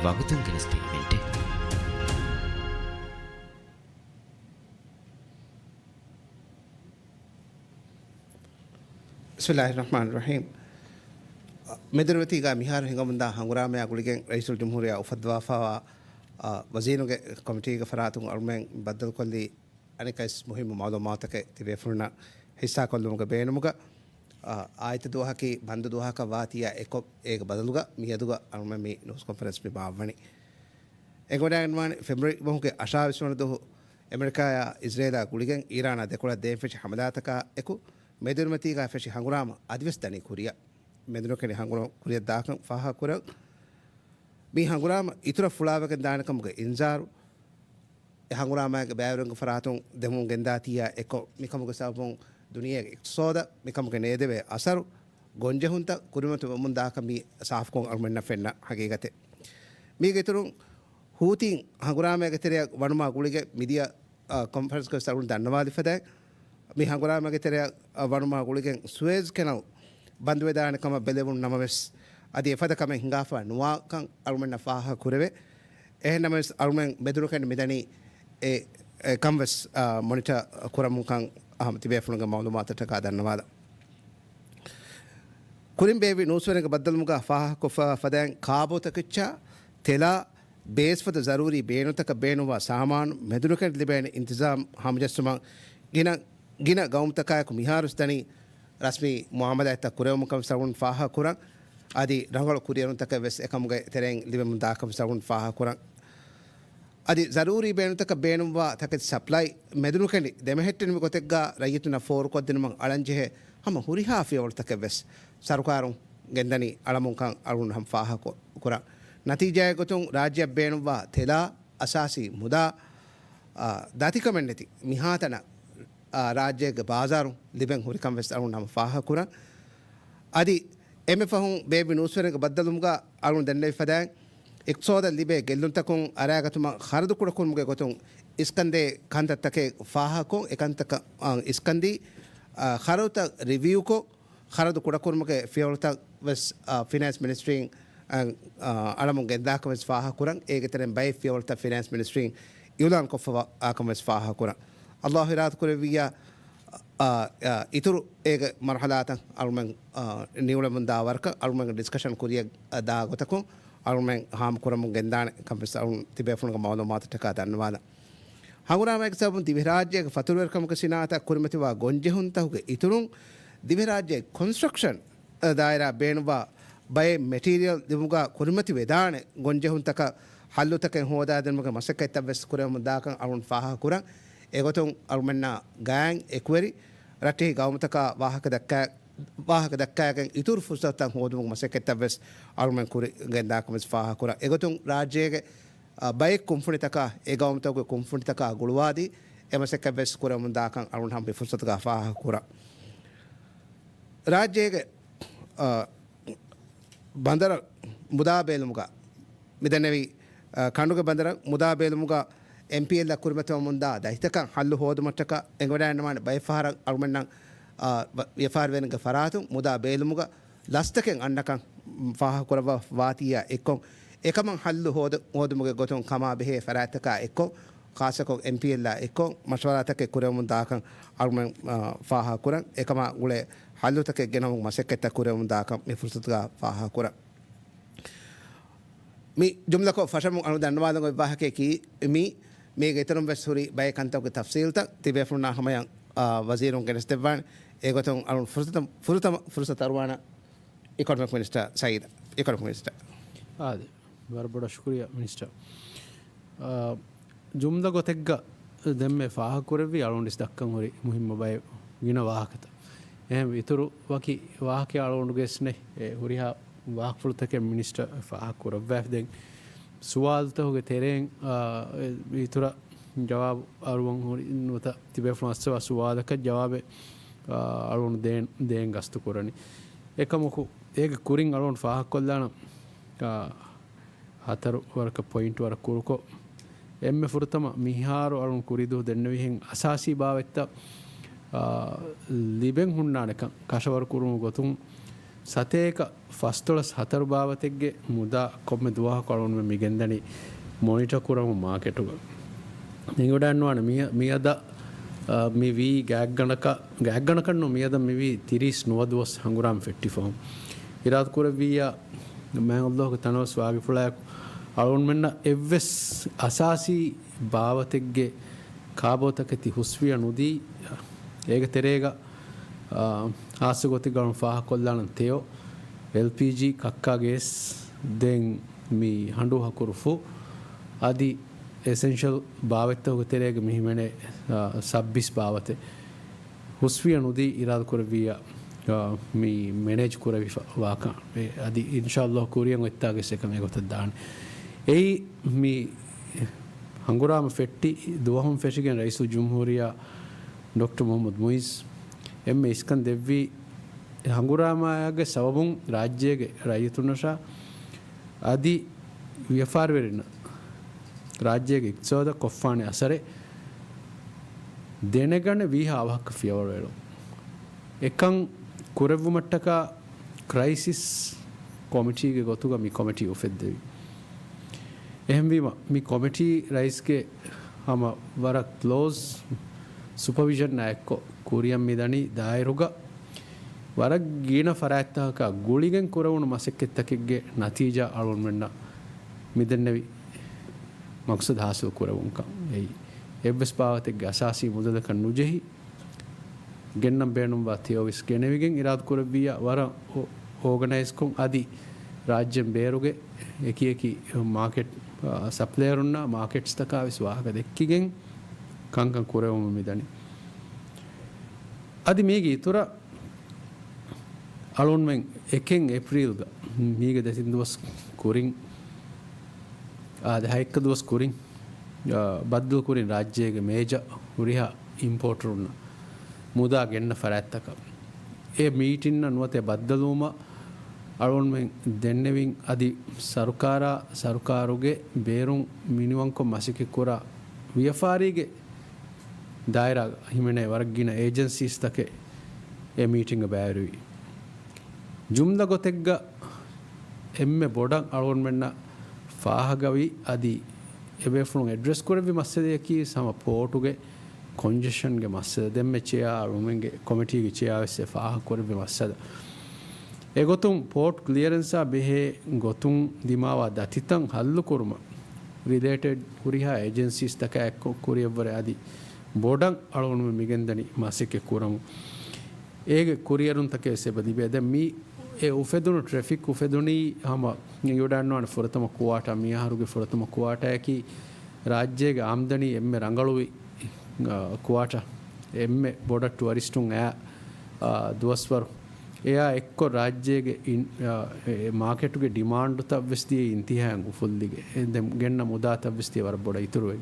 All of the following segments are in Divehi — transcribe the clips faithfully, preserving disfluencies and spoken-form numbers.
ވަގުތުން ގެނެސްދިޔަ އިވެންޓެއް. ބިސްމިއްލާހިއްރަޙްމާނިއްރަޙީމް. މެދުނިވަތީގަ މިހާރު ހިނގަމުންދާ ހަނގުރާމަޔާ ގުޅިގެން ރައީސުލްޖުމްހޫރިއްޔާ އުފައްދަވާފައިވާ، އަ، ވަޒީރުންގެ ކޮމިޓީގެ ފަރާތުން އަޅުމެން ބައްދަލުކޮށްލީ އަނެއްކަސް މުހިއްމު މައުލޫމާތުތަކެއް ތިބޭފުޅުންނަށް ހިއްސާކޮށްލުމުގެ ބޭނުމުގަ، އާ، އާދިއްތަ ދުވަހަކީ ބަންދު ދުވަހަކަށް ވާތީއާ އެކޮށް، އޭގެ ބަދަލުގަ މިއަދުގަ އަޅުމެން މި ނޫސް ކޮންފަރެންސް މި ބާއްވަނީ. އެނގިވަޑައިގަންނަވާނެ ފެބްރުއަރީ މަހުގެ އަށާވީސް ވަނަ ދުވަހު އެމެރިކާއާ އިޒްރޭލާ ގުޅިގެން އީރާނާ ދެކޮޅަށް ދޭން ފެށި ހަމަލާތަކާ އެކު، މެދުނިވަތީގަ ފެށި ހަނގުރާމަ އަދިވެސް ދަނީ ކުރިއަށް. މެދުނުކެނޑި ހަނގުރާމަ ކުރިއަށް ދާކަން ފާހަގަކުރަން. މި ހަނގުރާމަ އިތުރަށް ފުޅާވެގެން ދާނެކަމުގެ އިންޒާރު، އެ ހަނގުރާމައިގެ ބައިވެރިންގެ ފަރާތުން ދެމުން ގެންދާތީއާ އެކޮށް، މިކަމުގެ ސަބަބުން ދުނިޔޭގެ އިޤްތިޞާދަށް މިކަމުގެ ނޭދެވޭ އަސަރު، ގޮންޖެހުންތައް ކުރިމަތިވަމުންދާކަން މި ސާފުކޮށް އަޅުމެންނަށް ފެންނަ ހަގީގަތެއް. މީގެ އިތުރުން ހޫތީން ހަނގުރާމައިގެ ތެރެއަށް ވަނުމާ ގުޅިގެން މިދިޔަ، އަ، ކޮންފަރެންސްގަ އަޅުން ދަންނަވާލި ފަދައިން، މި ހަނގުރާމައިގެ ތެރެއަށް، އަ، ވަނުމާ ގުޅިގެން ސުއޭޒް ކެނަލް ބަންދުވެދާނެ ކަމަށް ބެލެވުނު ނަމަވެސް، އަދި އެފަދަ ކަމެއް ހިނގާފަ ނުވާކަން އަޅުމެންނަށް ފާހަގަ ކުރެވޭ. އެހެން ނަމަވެސް، އަޅުމެން މެދުނުކެނޑި މިދަނީ އެ، އެ ކަންވެސް، އާ، މޮނިޓަ ކުރަމުންކަން އަހަމް ތިބޭފުޅުންގެ މައުލޫމާތަށްޓަކާ ދަންނަވާލަ. ކުރިން ބޭއްވި ނޫސްވެރިންގެ ބައްދަލުމުގަ ފާހަގަކޮށްފަ ފަދައިން ކާބޯތަކެއްޗާ ތެލާ ބޭސްފަދަ ޒަރޫރީ ބޭނުންތަކަށް ބޭނުންވާ ސާމާނު މެދުނުކެނޑި ލިބޭނެ އިންތިޒާމް ހަމަޖައްސުމަށް ގިނަ، ގިނަ ގައުމުތަކާއެކު މިހާރުސް ދަނީ ރަސްމީ މުއާމަލާތްތައް ކުރެވުމުން ކަމަށް އަޅުން ފާހަގަކުރަން. އަދި ރަނގަޅު ކުރިއެރުންތަކެއް ވެސް އެކަމުގެ ތެރެއިން ލިބެމުން ދާކަން ވެސް އަޅުން ފާހަގަކުރަން. އަދި ޒަރޫރީ ބޭނުންތަކަށް ބޭނުންވާ ތަކެތި ސަޕްލައި މެދުނުކެނޑި ދެމެހެއްޓެނިވި ގޮތެއްގަ ރައްޔިތުންނަށް ފޯރުކޮށްދިނުމަށް އަޅަންޖެހޭ ހަމަ ހުރިހާ ފިޔަވަޅުތަކެއް ވެސް ސަރުކާރުން ގެންދަނީ އަޅަމުންކަން އަޅުން ހަމަ ފާހަގަކުރަން. ނަތީޖާއެއް ގޮތުން ރާއްޖެއަށް ބޭނުންވާ ތެލާ، އަސާސީ މުދާ، އާ، ދަތިކަމެއްނެތި މިހާތަނަށް، އާ، ރާއްޖޭގެ ބާޒާރުން ލިބެން ހުރިކަން ވެސް އަޅުން ހަމަ ފާހަގަކުރަން. އަދި އެންމެ ފަހުން ބޭއްވި ނޫސްވެރިންގެ ބައްދަލުމުގަ އަޅުން ދެންނެވި ފަދައިން، އިޤްތިޞާދަށް ލިބޭ ގެއްލުންތަކުން އަރާގަތުމަށް ޚަރަދު ކުޑަކުރުމުގެ ގޮތުން އިސްކަންދޭ ކަންތައްތަކެއް ފާހަގަކޮށް، އެ ކަންތަކަށް، އަ، އިސްކަންދީ، އަ، ޚަރަދުތައް ރިވިއުކޮށް، ޚަރަދު ކުޑަކުރުމުގެ ފިޔަވަޅުތައް ވެސް، އަ، ފިނޭންސް މިނިސްޓްރީން، އަ، އަ، އަޅަމުން ގެންދާކަން ވެސް ފާހަގަކުރަން. އޭގެ ތެރެއިން ބައެއް ފިޔަވަޅުތައް ފިނޭންސް މިނިސްޓްރީން އިއުލާން ކޮށްފަވާކަން ވެސް ފާހަގަކުރަން. އައްލާހު އިރާދަކުރެއްވިއްޔާ، އާ، އާ، އިތުރު އޭގެ މަރުހަލާތައް އަޅުމެން، އާ، ނިއުޅެމުންދާ ވަރަކަށް އަޅުމެން ޑިސްކަޝަން ކުރިއަށް ދާ ގޮތަކުން އަޅުމެން ހާމަކުރަމުން ގެންދާނެ ކަން ވެސް އަޅުން ތިބޭފުޅުންގެ މައުލޫމާތަށްޓަކާ ދަންނަވާލަން. ހަނގުރާމައިގެ ސަބަބުން ދިވެހިރާއްޖޭގެ ފަތުރުވެރިކަމުގެ ސިނާއަތާ ކުރިމަތިވާ ގޮންޖެހުންތަކުގެ އިތުރުން، ދިވެހިރާއްޖޭގެ ކޮންސްޓްރަކްޝަން ދާއިރާ ބޭނުންވާ ބައެއް މެޓީރިއަލް ލިބުމުގަ ކުރިމަތިވެދާނެ ގޮންޖެހުންތަކަށް ހައްލުތަކެއް ހޯދާދިނުމުގެ މަސައްކަތްތައް ވެސް ކުރެވެމުން ދާކަން އަޅުން ފާހަގަކުރަން. އެގޮތުން އަޅުމެންނާ ގާތް އެކުވެރި ރައްޓެހި ގައުމުތަކާ ވާހަކަ ދައްކާ، ވާހަކަ ދައްކާގެން އިތުރު ފުރުސަތުތައް ހޯދުމުގެ މަސައްކަތްތައް ވެސް އަޅުމެން ކުރި ގެންދާކަން ވެސް ފާހަގަކުރަން. އެގޮތުން ރާއްޖޭގެ، އަ، ބައެއް ކުންފުނިތަކާ އެ ގައުމުތަކުގެ ކުންފުނިތަކާ ގުޅުވާދީ، އެ މަސައްކަތް ވެސް ކުރެވެމުން ދާކަން އަޅުން ހަމަ މި ފުރުސަތުގަ ފާހަގަކުރަން. ރާއްޖޭގެ، އަ، ބަނދަރަށް މުދާ ބޭލުމުގަ މިދެންނެވި، އަ، ކަނޑުގެ ބަނދަރަށް މުދާ ބޭލުމުގަ އެމްޕީއެލްއަށް ކުރިމަތިވަމުންދާ ދަތިތަކަށް ހައްލު ހޯދުމަށްޓަކާ އެނގިވަޑައިގަންނަވާނެ ބައެއް ފަހަރަށް އަޅުމެންނަށް، އަ، ވ-، ވިޔަފާރިވެރިންގެ ފަރާތުން މުދާ ބޭލުމުގަ ލަސްތަކެއް އަންނަކަން ފާހަގަކުރައްވާ ވާތީއާ އެއްކޮށް، އެކަމަށް ހައްލު ހޯދު-، ހޯދުމުގެ ގޮތުން ކަމާ ބެހޭ ފަރާތްތަކާ އެއްކޮށް، ޚާއްޞަކޮށް އެމްޕީއެލްއާ އެއްކޮށް، މަޝްވަރާތަކެއް ކުރެވެމުން ދާކަން އަޅުމެން، އާ، ފާހަގަކުރަން. އެކަމާ ގުޅޭ ހައްލުތަކެއް ގެނައުމުގެ މަސައްކަތްތައް ކުރެވެމުން ދާކަން މި ފުރުސަތުގަ ފާހަގަކުރަން. މި ޖުމްލަކޮށް ފަށަމުން އަޅުން ދަންނަވާލަން އޮތް ވާހަކަޔަކީ މީ، މީގެ އިތުރުން ވެސް ހުރި ބައެއް ކަންތަކުގެ ތަފްސީލްތައް ތިބޭފުޅުންނާ ހަމަޔަށް، އާ، ވަޒީރުން ގެނެސްދެއްވާނެ. އެގޮތުން އަޅުން ފުރުސަތަ-، ފުރަތަމަ ފުރުސަތު އަރުވާނަން އިކޮނޮމިކް މިނިސްޓަރ ސައީދަށް. އިކޮނޮމިކް މިނިސްޓަރ. އާދެ، ވަރަށް ބޮޑަށް ޝުކުރިއްޔާ މިނިސްޓަރ. އާ، ޖުމްލަ ގޮތެއްގަ ދެންމެ ފާހަގަކުރެއްވި އަޅުގަނޑު ދައްކަން ހުރި މުހިއްމު ބައެއް ގިނަ ވާހަކަތައް. އެހެން އިތުރު ވަކި ވާހަކައެއް އަޅުގަނޑު ގެނެސްދޭނެ، އެ ހުރިހާ ވާހަކަފުޅުތަކެއް މިނިސްޓަރ ފާހަގަކުރައްވާފި. ދެން ސުވާލުތަކުގެ ތެރެއިން، އާ، އެ އިތުރަށް ޖަވާބު އަރުވަން ހުރި ނުވަތަ ތިބޭފުޅުން އައްސަވާ ސުވާލަކަށް ޖަވާބެއް، އާ، އަޅުގަނޑު ދޭން، ދޭން ގަސްތު ކުރަނީ. އެކަމަކު އޭގެ ކުރިން އަޅުގަނޑު ފާހަގަކޮށްލާނަން، އާ، ހަތަރު ވަރަކަށް ޕޮއިންޓް ވަރަށް ކުރުކޮށް، އެންމެ ފުރަތަމަ މިހާރު އަޅުން ކުރިދުވަހު ދެންނެވިހެން އަސާސީ ބާވަތްތައް، އާ، ލިބެން ހުންނާނެކަން ކަށަވަރު ކުރުމުގެ ގޮތުން ސަތޭކަ ފަސްދޮޅަސް ހަތަރު ބާވަތެއްގެ މުދާ ކޮންމެ ދުވަހަކު އަޅުގަނޑުމެން މި ގެންދަނީ މޮނިޓަ ކުރަމުން މާކެޓުގަ. އެނގިވަޑައިންނަވާނެ މި، މިއަދަ، އާ، މި ވީ ގާތްގަނޑަކަށް، ގާތްގަނޑަކަށް ނޫން، މިއަދަ މި ވީ ތިރީސް ނުވަ ދުވަސް ހަނގުރާމަ ފެއްޓި ފަހުން. އިރާދަ ކުރެއްވިއްޔާ، މާތް ﷲ ގެ ތަނަވަސް ވާގިފުޅާއެކު އަޅުގަނޑުމެންނަށް އެއްވެސް އަސާސީ ބާވަތެއްގެ ކާބޯތަކެތި ހުސްވިޔަ ނުދީ، އޭގެ ތެރޭގަ، އާ، ހާއްސަ ގޮތެއްގަ އަޅުން ފާހަގަކޮށްލާނަން ތެޔޮ، އެލްޕީޖީ، ކައްކާ ގޭސް، ދެން މި ހަނޑޫ ހަކުރުފު، އަދި އެސެންޝަލް ބާވަތްތަކުގެ ތެރޭގަ މި ހިމެނޭ، އާ، ސައްބީސް ބާވަތެއް ހުސްވިޔަ ނުދީ އިރާދަ ކުރެއްވިއްޔާ، އާ، މި މެނޭޖް ކުރެވިފަ ވާކަން. އެ، އަދި އިންޝާﷲ ކުރިއަށް އޮތްތާގެސް އެކަން އެގޮތަށް ދާނެ. އެއީ މި ހަނގުރާމަ ފެއްޓި ދުވަހުން ފެށިގެން ރައީސުލްޖުމްހޫރިއްޔާ ޑޮކްޓަރ މުޙައްމަދު މުޢިއްޒު އެންމެ އިސްކަން ދެއްވީ، ހަނގުރާމައިގެ ސަބަބުން ރާއްޖޭގެ ރައްޔިތުންނަށާ އަދި ވިޔަފާރިވެރިންނަށް ރާއްޖޭގެ އިޤްތިޞާދަށް ކޮށްފާނެ އަސަރެއް ދެނެގަނެ ވީހާ އަވަހަކަށް ފިޔަވަޅު އެޅުން. އެކަން ކުރެއްވުމަށްޓަކާ ކްރައިސިސް ކޮމިޓީގެ ގޮތުގަ މި ކޮމިޓީ އުފެއްދެވި. އެހެންވީމަ، މި ކޮމިޓީ ރައީސްގެ ހަމަ ވަރަށް ކްލޯޒް ސުޕަވިޝަންއާ އެއްކޮށް ކުރިއަށް މިދަނީ ދާއިރުގަ ވަރަށް ގިނަ ފަރާތްތަކަކާ ގުޅިގެން ކުރެވުނު މަސައްކަތްތަކެއްގެ ނަތީޖާ އަޅުގަނޑުމެންނަށް މިދެންނެވި މަޤްޞަދު ޙާޞިލު ކުރެވުންކަން. އެއީ، އެއްވެސް ބާވަތެއްގެ އަސާސީ މުދަލަކަށް ނުޖެހި، ގެންނަން ބޭނުންވާ ތެޔޮވެސް ގެނެވިގެން އިރާދަ ކުރެއްވިއްޔާ ވަރަށް އޯ-، އޯގަނައިޒްކޮށް އަދި ރާއްޖޭން ބޭރުގެ އެކި އެކި މާކެޓް، އާ، ސަޕްލަޔަރުންނާ މާކެޓްސްތަކާ ވެސް ވާހަކަ ދެއްކިގެން ކަންކަން ކުރެވުމަށް މިދަނީ. އަދި މީގެ އިތުރަށް އަޅުގަނޑުމެން އެކެއް އޭޕްރީލްގަ މީގެ ދެތިން ދުވަސް ކުރިން، އާ، ދެ ހައެއްކަ ދުވަސް ކުރިން، އާ، ބައްދަލު ކުރިން ރާއްޖޭގެ މޭޖަ ހުރިހާ އިމްޕޯޓަރުންނަށް މުދާ ގެންނަ ފަރާތްތަކަށް. އެ މީޓިންއަށް ނުވަތަ ބައްދަލުވުމަށް އަޅުގަނޑުމެން ދެންނެވިން އަދި ސަރުކާރާ، ސަރުކާރުގެ ބޭރުން މިނިވަންކޮށް މަސައްކަތްކުރާ ވިޔަފާރީގެ ދާއިރާ ހިމެނޭ ވަރަށް ގިނަ އޭޖެންސީސްތަކެއް އެ މީޓިންގަ ބައިވެރިވި. ޖުމްލަ ގޮތެއްގަ އެންމެ ބޮޑަށް އަޅުގަނޑުމެންނަށް ފާހަގަވި އަދި އެބޭފުޅުން އެޑްރެސް ކުރެއްވި މައްސަލަޔަކީ ހަމަ ޕޯޓުގެ ކޮންޖެޝަންގެ މައްސަލަ. ދެންމެ ޗެއާ އަޅުގަނޑުމެންގެ ކޮމިޓީގެ ޗެއާ ވެސް އެ ފާހަގަ ކުރެއްވި މައްސަލަ. އެގޮތުން ޕޯޓް ކްލިއަރެންސާ ބެހޭ ގޮތުން ދިމާވާ ދަތިތައް ހައްލު ކުރުމަށް ރިލޭޓެޑް ހުރިހާ އޭޖެންސީސްތަކާ އެއްކޮށް ކުރިއަށްވުރެ އަދި ބޮޑަށް އަޅުގަނޑުމެން މިގެންދަނީ މަސައްކަތް ކުރަމުން. އޭގެ ކުރިއެރުންތަކެއް ވެސް އެބަ ލިބޭ. ދެން މި އެ އުފެދުނު ޓްރެފިކް އުފެދުނީ ހަމަ އެނގިވަޑައިންނަވާނެ ފުރަތަމަ ކުވާޓާ، މިއަހަރުގެ ފުރަތަމަ ކުވާޓާއަކީ ރާއްޖޭގެ އާމްދަނީ އެންމެ ރަނގަޅުވި، އަ، ކުވާޓާ. އެންމެ ބޮޑަށް ޓުއަރިސްޓުން އައި، އަ، ދުވަސްވަރު. އެއާ އެއްކޮށް ރާއްޖޭގެ އިން-، އަ، އެ މާކެޓުގެ ޑިމާންޑުތައް ވެސް ދިޔަ އިންތިހާއިން އުފުއްލިގެ. އެ ދެން ގެންނަ މުދާތައް ވެސް ދިޔަ ވަރަށް ބޮޑަށް އިތުރުވެ.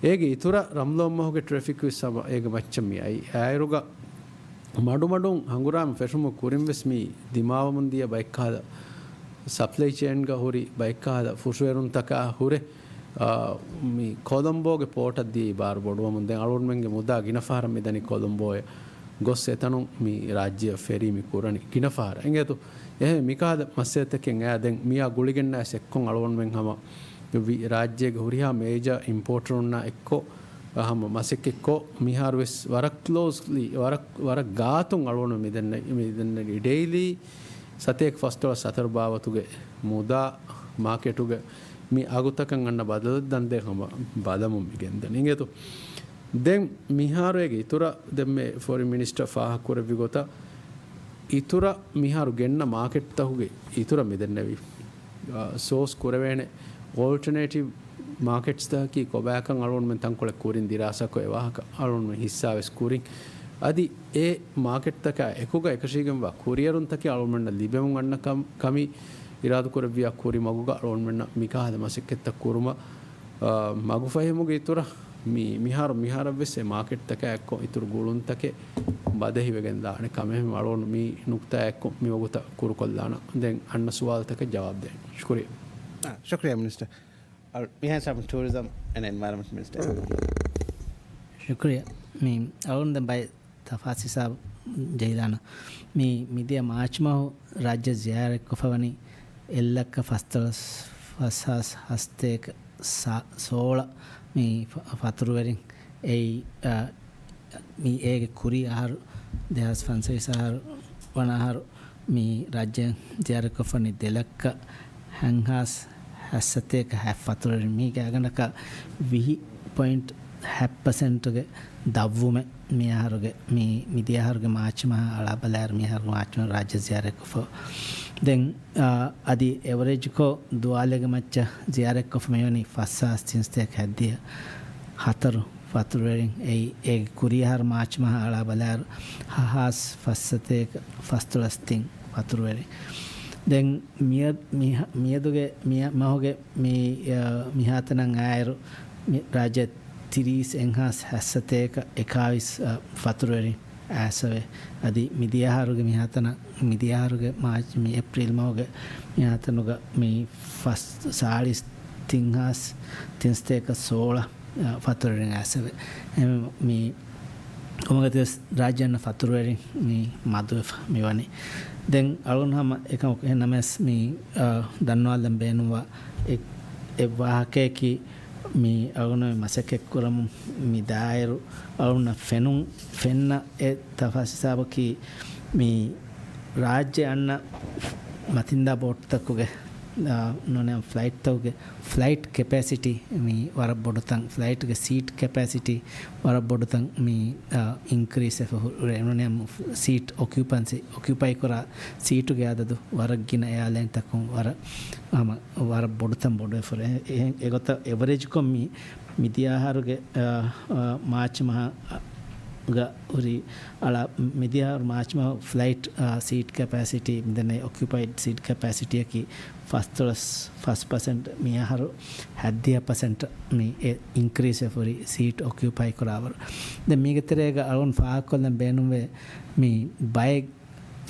އޭގެ އިތުރަށް ރަމްޟާން މަހުގެ ޓްރެފިކް ވެސް ހަމަ އޭގެ މައްޗަށް މި އައި. އާއިރުގަ މަޑުމަޑުން ހަނގުރާމަ ފެށުމުގެ ކުރިން ވެސް މި ދިމާވަމުން ދިޔަ ބައެއްކަހަލަ ސަޕްލައި ޗޭންގަ ހުރި ބައެއްކަހަލަ ފުށުއެރުންތަކާ ހުރެ، އާ، މި ކޮލަމްބޯގެ ޕޯޓަށް ދިޔައީ ބާރު ބޮޑުވަމުން ދެން އަޅުގަނޑުމެންގެ މުދާ ގިނަ ފަހަރަށް މިދަނީ ކޮލަމްބޯއަށް ގޮސް އެތަނުން މި ރާއްޖެއަށް ފެރީ މި ކުރަނީ ގިނަ ފަހަރަށް. އިނގޭތޯ؟ އެހެން މިކަހަލަ މައްސަލަތަކެއް އައި ދެން މިއާ ގުޅިގެންނަސް އެއްކޮށް އަޅުގަނޑުމެން ހަމަ ވި-، ރާއްޖޭގެ ހުރިހާ މޭޖާ އިމްޕޯޓަރުންނާ އެއްކޮށް ހަމަ މަސައްކަތްކޮށް، މިހާރު ވެސް ވަރަށް ކްލޯސްލީ، ވަރަށް، ވަރަށް ގާތުން އަޅުގަނޑު މިދެންނެ-، މިދެންނެވި ޑެއިލީ ސަތޭކަ ފަސްދޮޅަސް ހަތަރު ބާވަތުގެ މުދާ މާކެޓުގެ މި އަގުތަކަށް އަންނަ ބަދަލުތައް ދޭން ހަމަ ބަލަމުން މި ގެންދަނީ. އިނގޭތޯ؟ ދެން މިހާރު އޭގެ އިތުރަށް ދެންމެ ފޮރިން މިނިސްޓަރ ފާހަގަކުރެއްވި ގޮތަށް އިތުރަށް މިހާރު ގެންނަ މާކެޓްތަކުގެ އިތުރަށް މިދެންނެވި، އާ، ސޯސް ކުރެވޭނެ އޯލްޓަނޭޓިވް މާކެޓްސްތަކަކީ ކޮބާކަން އަޅުގަނޑުމެން ތަންކޮޅެއް ކުރިން ދިރާސާކޮށް އެ ވާހަކަ އަޅުގަނޑުމެން ހިއްސާވެސް ކުރިން. އަދި އެ މާކެޓްތަކާ އެކުގަ އެކަށީގެންވާ ކުރިއެރުންތަކެއް އަޅުގަނޑުމެންނަށް ލިބެމުން އަންނަ ކަމް-، ކަމީ އިރާދަކުރެއްވިޔާ ކުރިމަގުގަ އަޅުގަނޑުމެންނަށް މިކަހަލަ މަސައްކަތްތައް ކުރުމަށް، އާ، މަގުފަހިމުގެ އިތުރަށް މި-، މިހާރު، މިހާރަށްވެސް އެ މާކެޓްތަކާ އެއްކޮށް އިތުރު ގުޅުންތަކެއް ބަދަހިވެގެން ދާނެ ކަމެއް އަޅުގަނޑު މި ނުކްތާ އެއްކޮށް މިވަގުތަށް ކުރުކޮށްލާނަން. ދެން އަންނަ ސުވާލުތަކަށް ޖަވާބު ދޭން. ޝުކުރިއްޔާ. އާ، ޝުކުރިއްޔާ މިނިސްޓަރ. އަޅު-، މިހާ ސާބު ޓޫރިޒަމް އެންޑް އެންވަޔަރަންމަންޓް މިނިސްޓަރ. ޝުކުރިއްޔާ. މި އަޅުގަނޑު ދެން ބައެއް ތަފާސް ހިސާބު ޖައިލާނަށް. މި މިދިޔަ މާޗް މަހު ރާއްޖެ ޒިޔާރަތްކޮށްފަވަނީ އެއްލައްކަ ފަސްދޮޅަސް ފަސް ހާސް ހަސަތޭކަ ސާ-، ސޯޅަ މި ފަ-، ފަތުރުވެރިން. އެއީ، އަ، މި އޭގެ ކުރީ އަހަރު، ދެހާސް ފަންސަވީސް އަހަރު ވަނަ އަހަރު މި ރާއްޖެ ޒިޔާރަތްކޮށްފަނީ ދެލައްކަ ހަތްހާސް ހަސަތޭކަ ހަތް ފަތުރުވެރިން. މީގެ އަގަނޑަކަށް ވިހި ޕޮއިންޓް ހަތް ޕަސެންޓުގެ ދަށްވުމެއް މި އަހަރުގެ، މި، މިދިޔަ އަހަރުގެ މާޗް މަހާ އަޅާ ބަލާއިރު މި އަހަރު މާޗް މަހު ރާއްޖެ ޒިޔާރަތްކޮށްފަ. ދެން، އާ، އަދި އެވަރޭޖްކޮށް ދުވާލޭގެ މައްޗަށް ޒިޔާރަތްކޮށްފަ މިވަނީ ފަސްހާސް ތިންސަތޭކަ ހަތްދިހަ ހަތަރު ފަތުރުވެރިން. އެއީ، އޭގެ ކުރީ އަހަރު މާޗް މަހާ އަޅާ ބަލާއިރު ހަ-، ހާސް ފަސްސަތޭކަ ފަސްދޮޅަސް ތިން ފަތުރުވެރިން. ދެން މިއަ-، މިހަ-، މިއަދުގެ މިއަ-، މަހުގެ މި، އަ، މިހާތަނަށް އައިއިރު މި ރާއްޖެ ތިރީސް އެއްހާސް ހަސަތޭކަ އެކާވީސް، އަ، ފަތުރުވެރިން އައިސްފަވޭ. އަދި މިދިޔަ އަހަރުގެ މިހާތަނަށް، މިދިޔަ އަހަރުގެ މާޗް، މި އޭޕްރީލް މަހުގެ މިހާތަނުގަ މި ފަސް، ސާޅީސް ތިންހާސް ތިންސަތޭކަ ސޯޅަ، އަ، ފަތުރުވެރިން އައިސްފަވޭ. އެހެން މި ކޮންމެއަކަސް ވެސް ރާއްޖެ އަންނަ ފަތުރުވެރިން މި މަދުވެފަ މިވަނީ. ދެން އަޅުން ހަމަ އެކަމަކު އެހެން ނަމަވެސް މި، އަ، ދަންނަވާލަން ބޭނުންވާ އެއް، އެއް ވާހަކަޔަކީ މި އަޅުން މަސައްކަތް ކުރަމުން މި ދާއިރު އަޅުންނަށް ފެނުން، ފެންނަ އެއް ތަފާސް ހިސާބަކީ މި ރާއްޖެ އަންނަ މަތިންދާ ބޯޓްތަކުގެ، އާ، ނޫނީ ފްލައިޓްތަކުގެ ފްލައިޓް ކެޕޭސިޓީ މި ވަރަށް ބޮޑުތަން، ފްލައިޓްގެ ސީޓް ކެޕޭސިޓީ ވަރަށް ބޮޑުތަން މި، އާ، އިންކްރީސް ވެފަ ހު-، ނޫނީ ސީޓް އޮކިއުޕަންސީ، އޮކިއުޕައި ކުރާ ސީޓުގެ އަދަދު ވަރަށް ގިނަ އެއާލައިންތަކުން ވަރަށް، ހަމަ ވަރަށް ބޮޑުތަން ބޮޑުވެފަ ހުރޭ. އެ-، އެ-، އެގޮތަށް އެވަރޭޖްކޮށް މި މިދިޔަ އަހަރުގެ، އާ، އާ، މާޗް މަހަށް ގަ ހުރި އަޅާ، މިދިޔަ އަހަރު މާޗް މަހު ފްލައިޓް، އާ، ސީޓް ކެޕޭސިޓީ، މިދެންނެވި އޮކިއުޕައިޑް ސީޓް ކެޕޭސިޓީއަކީ ފަސްދޮޅަސް ފަސް ޕަސެންޓް، މި އަހަރު ހަތްދިހަ ޕަސެންޓް މި އެ އިންކްރީސް ވެފަ ހުރި ސީޓް އޮކިއުޕައި ކުރާވަރު. ދެން މީގެ ތެރޭގަ އަޅުން ފާހަގަކޮށްލަން ބޭނުންވޭ މި ބައެއް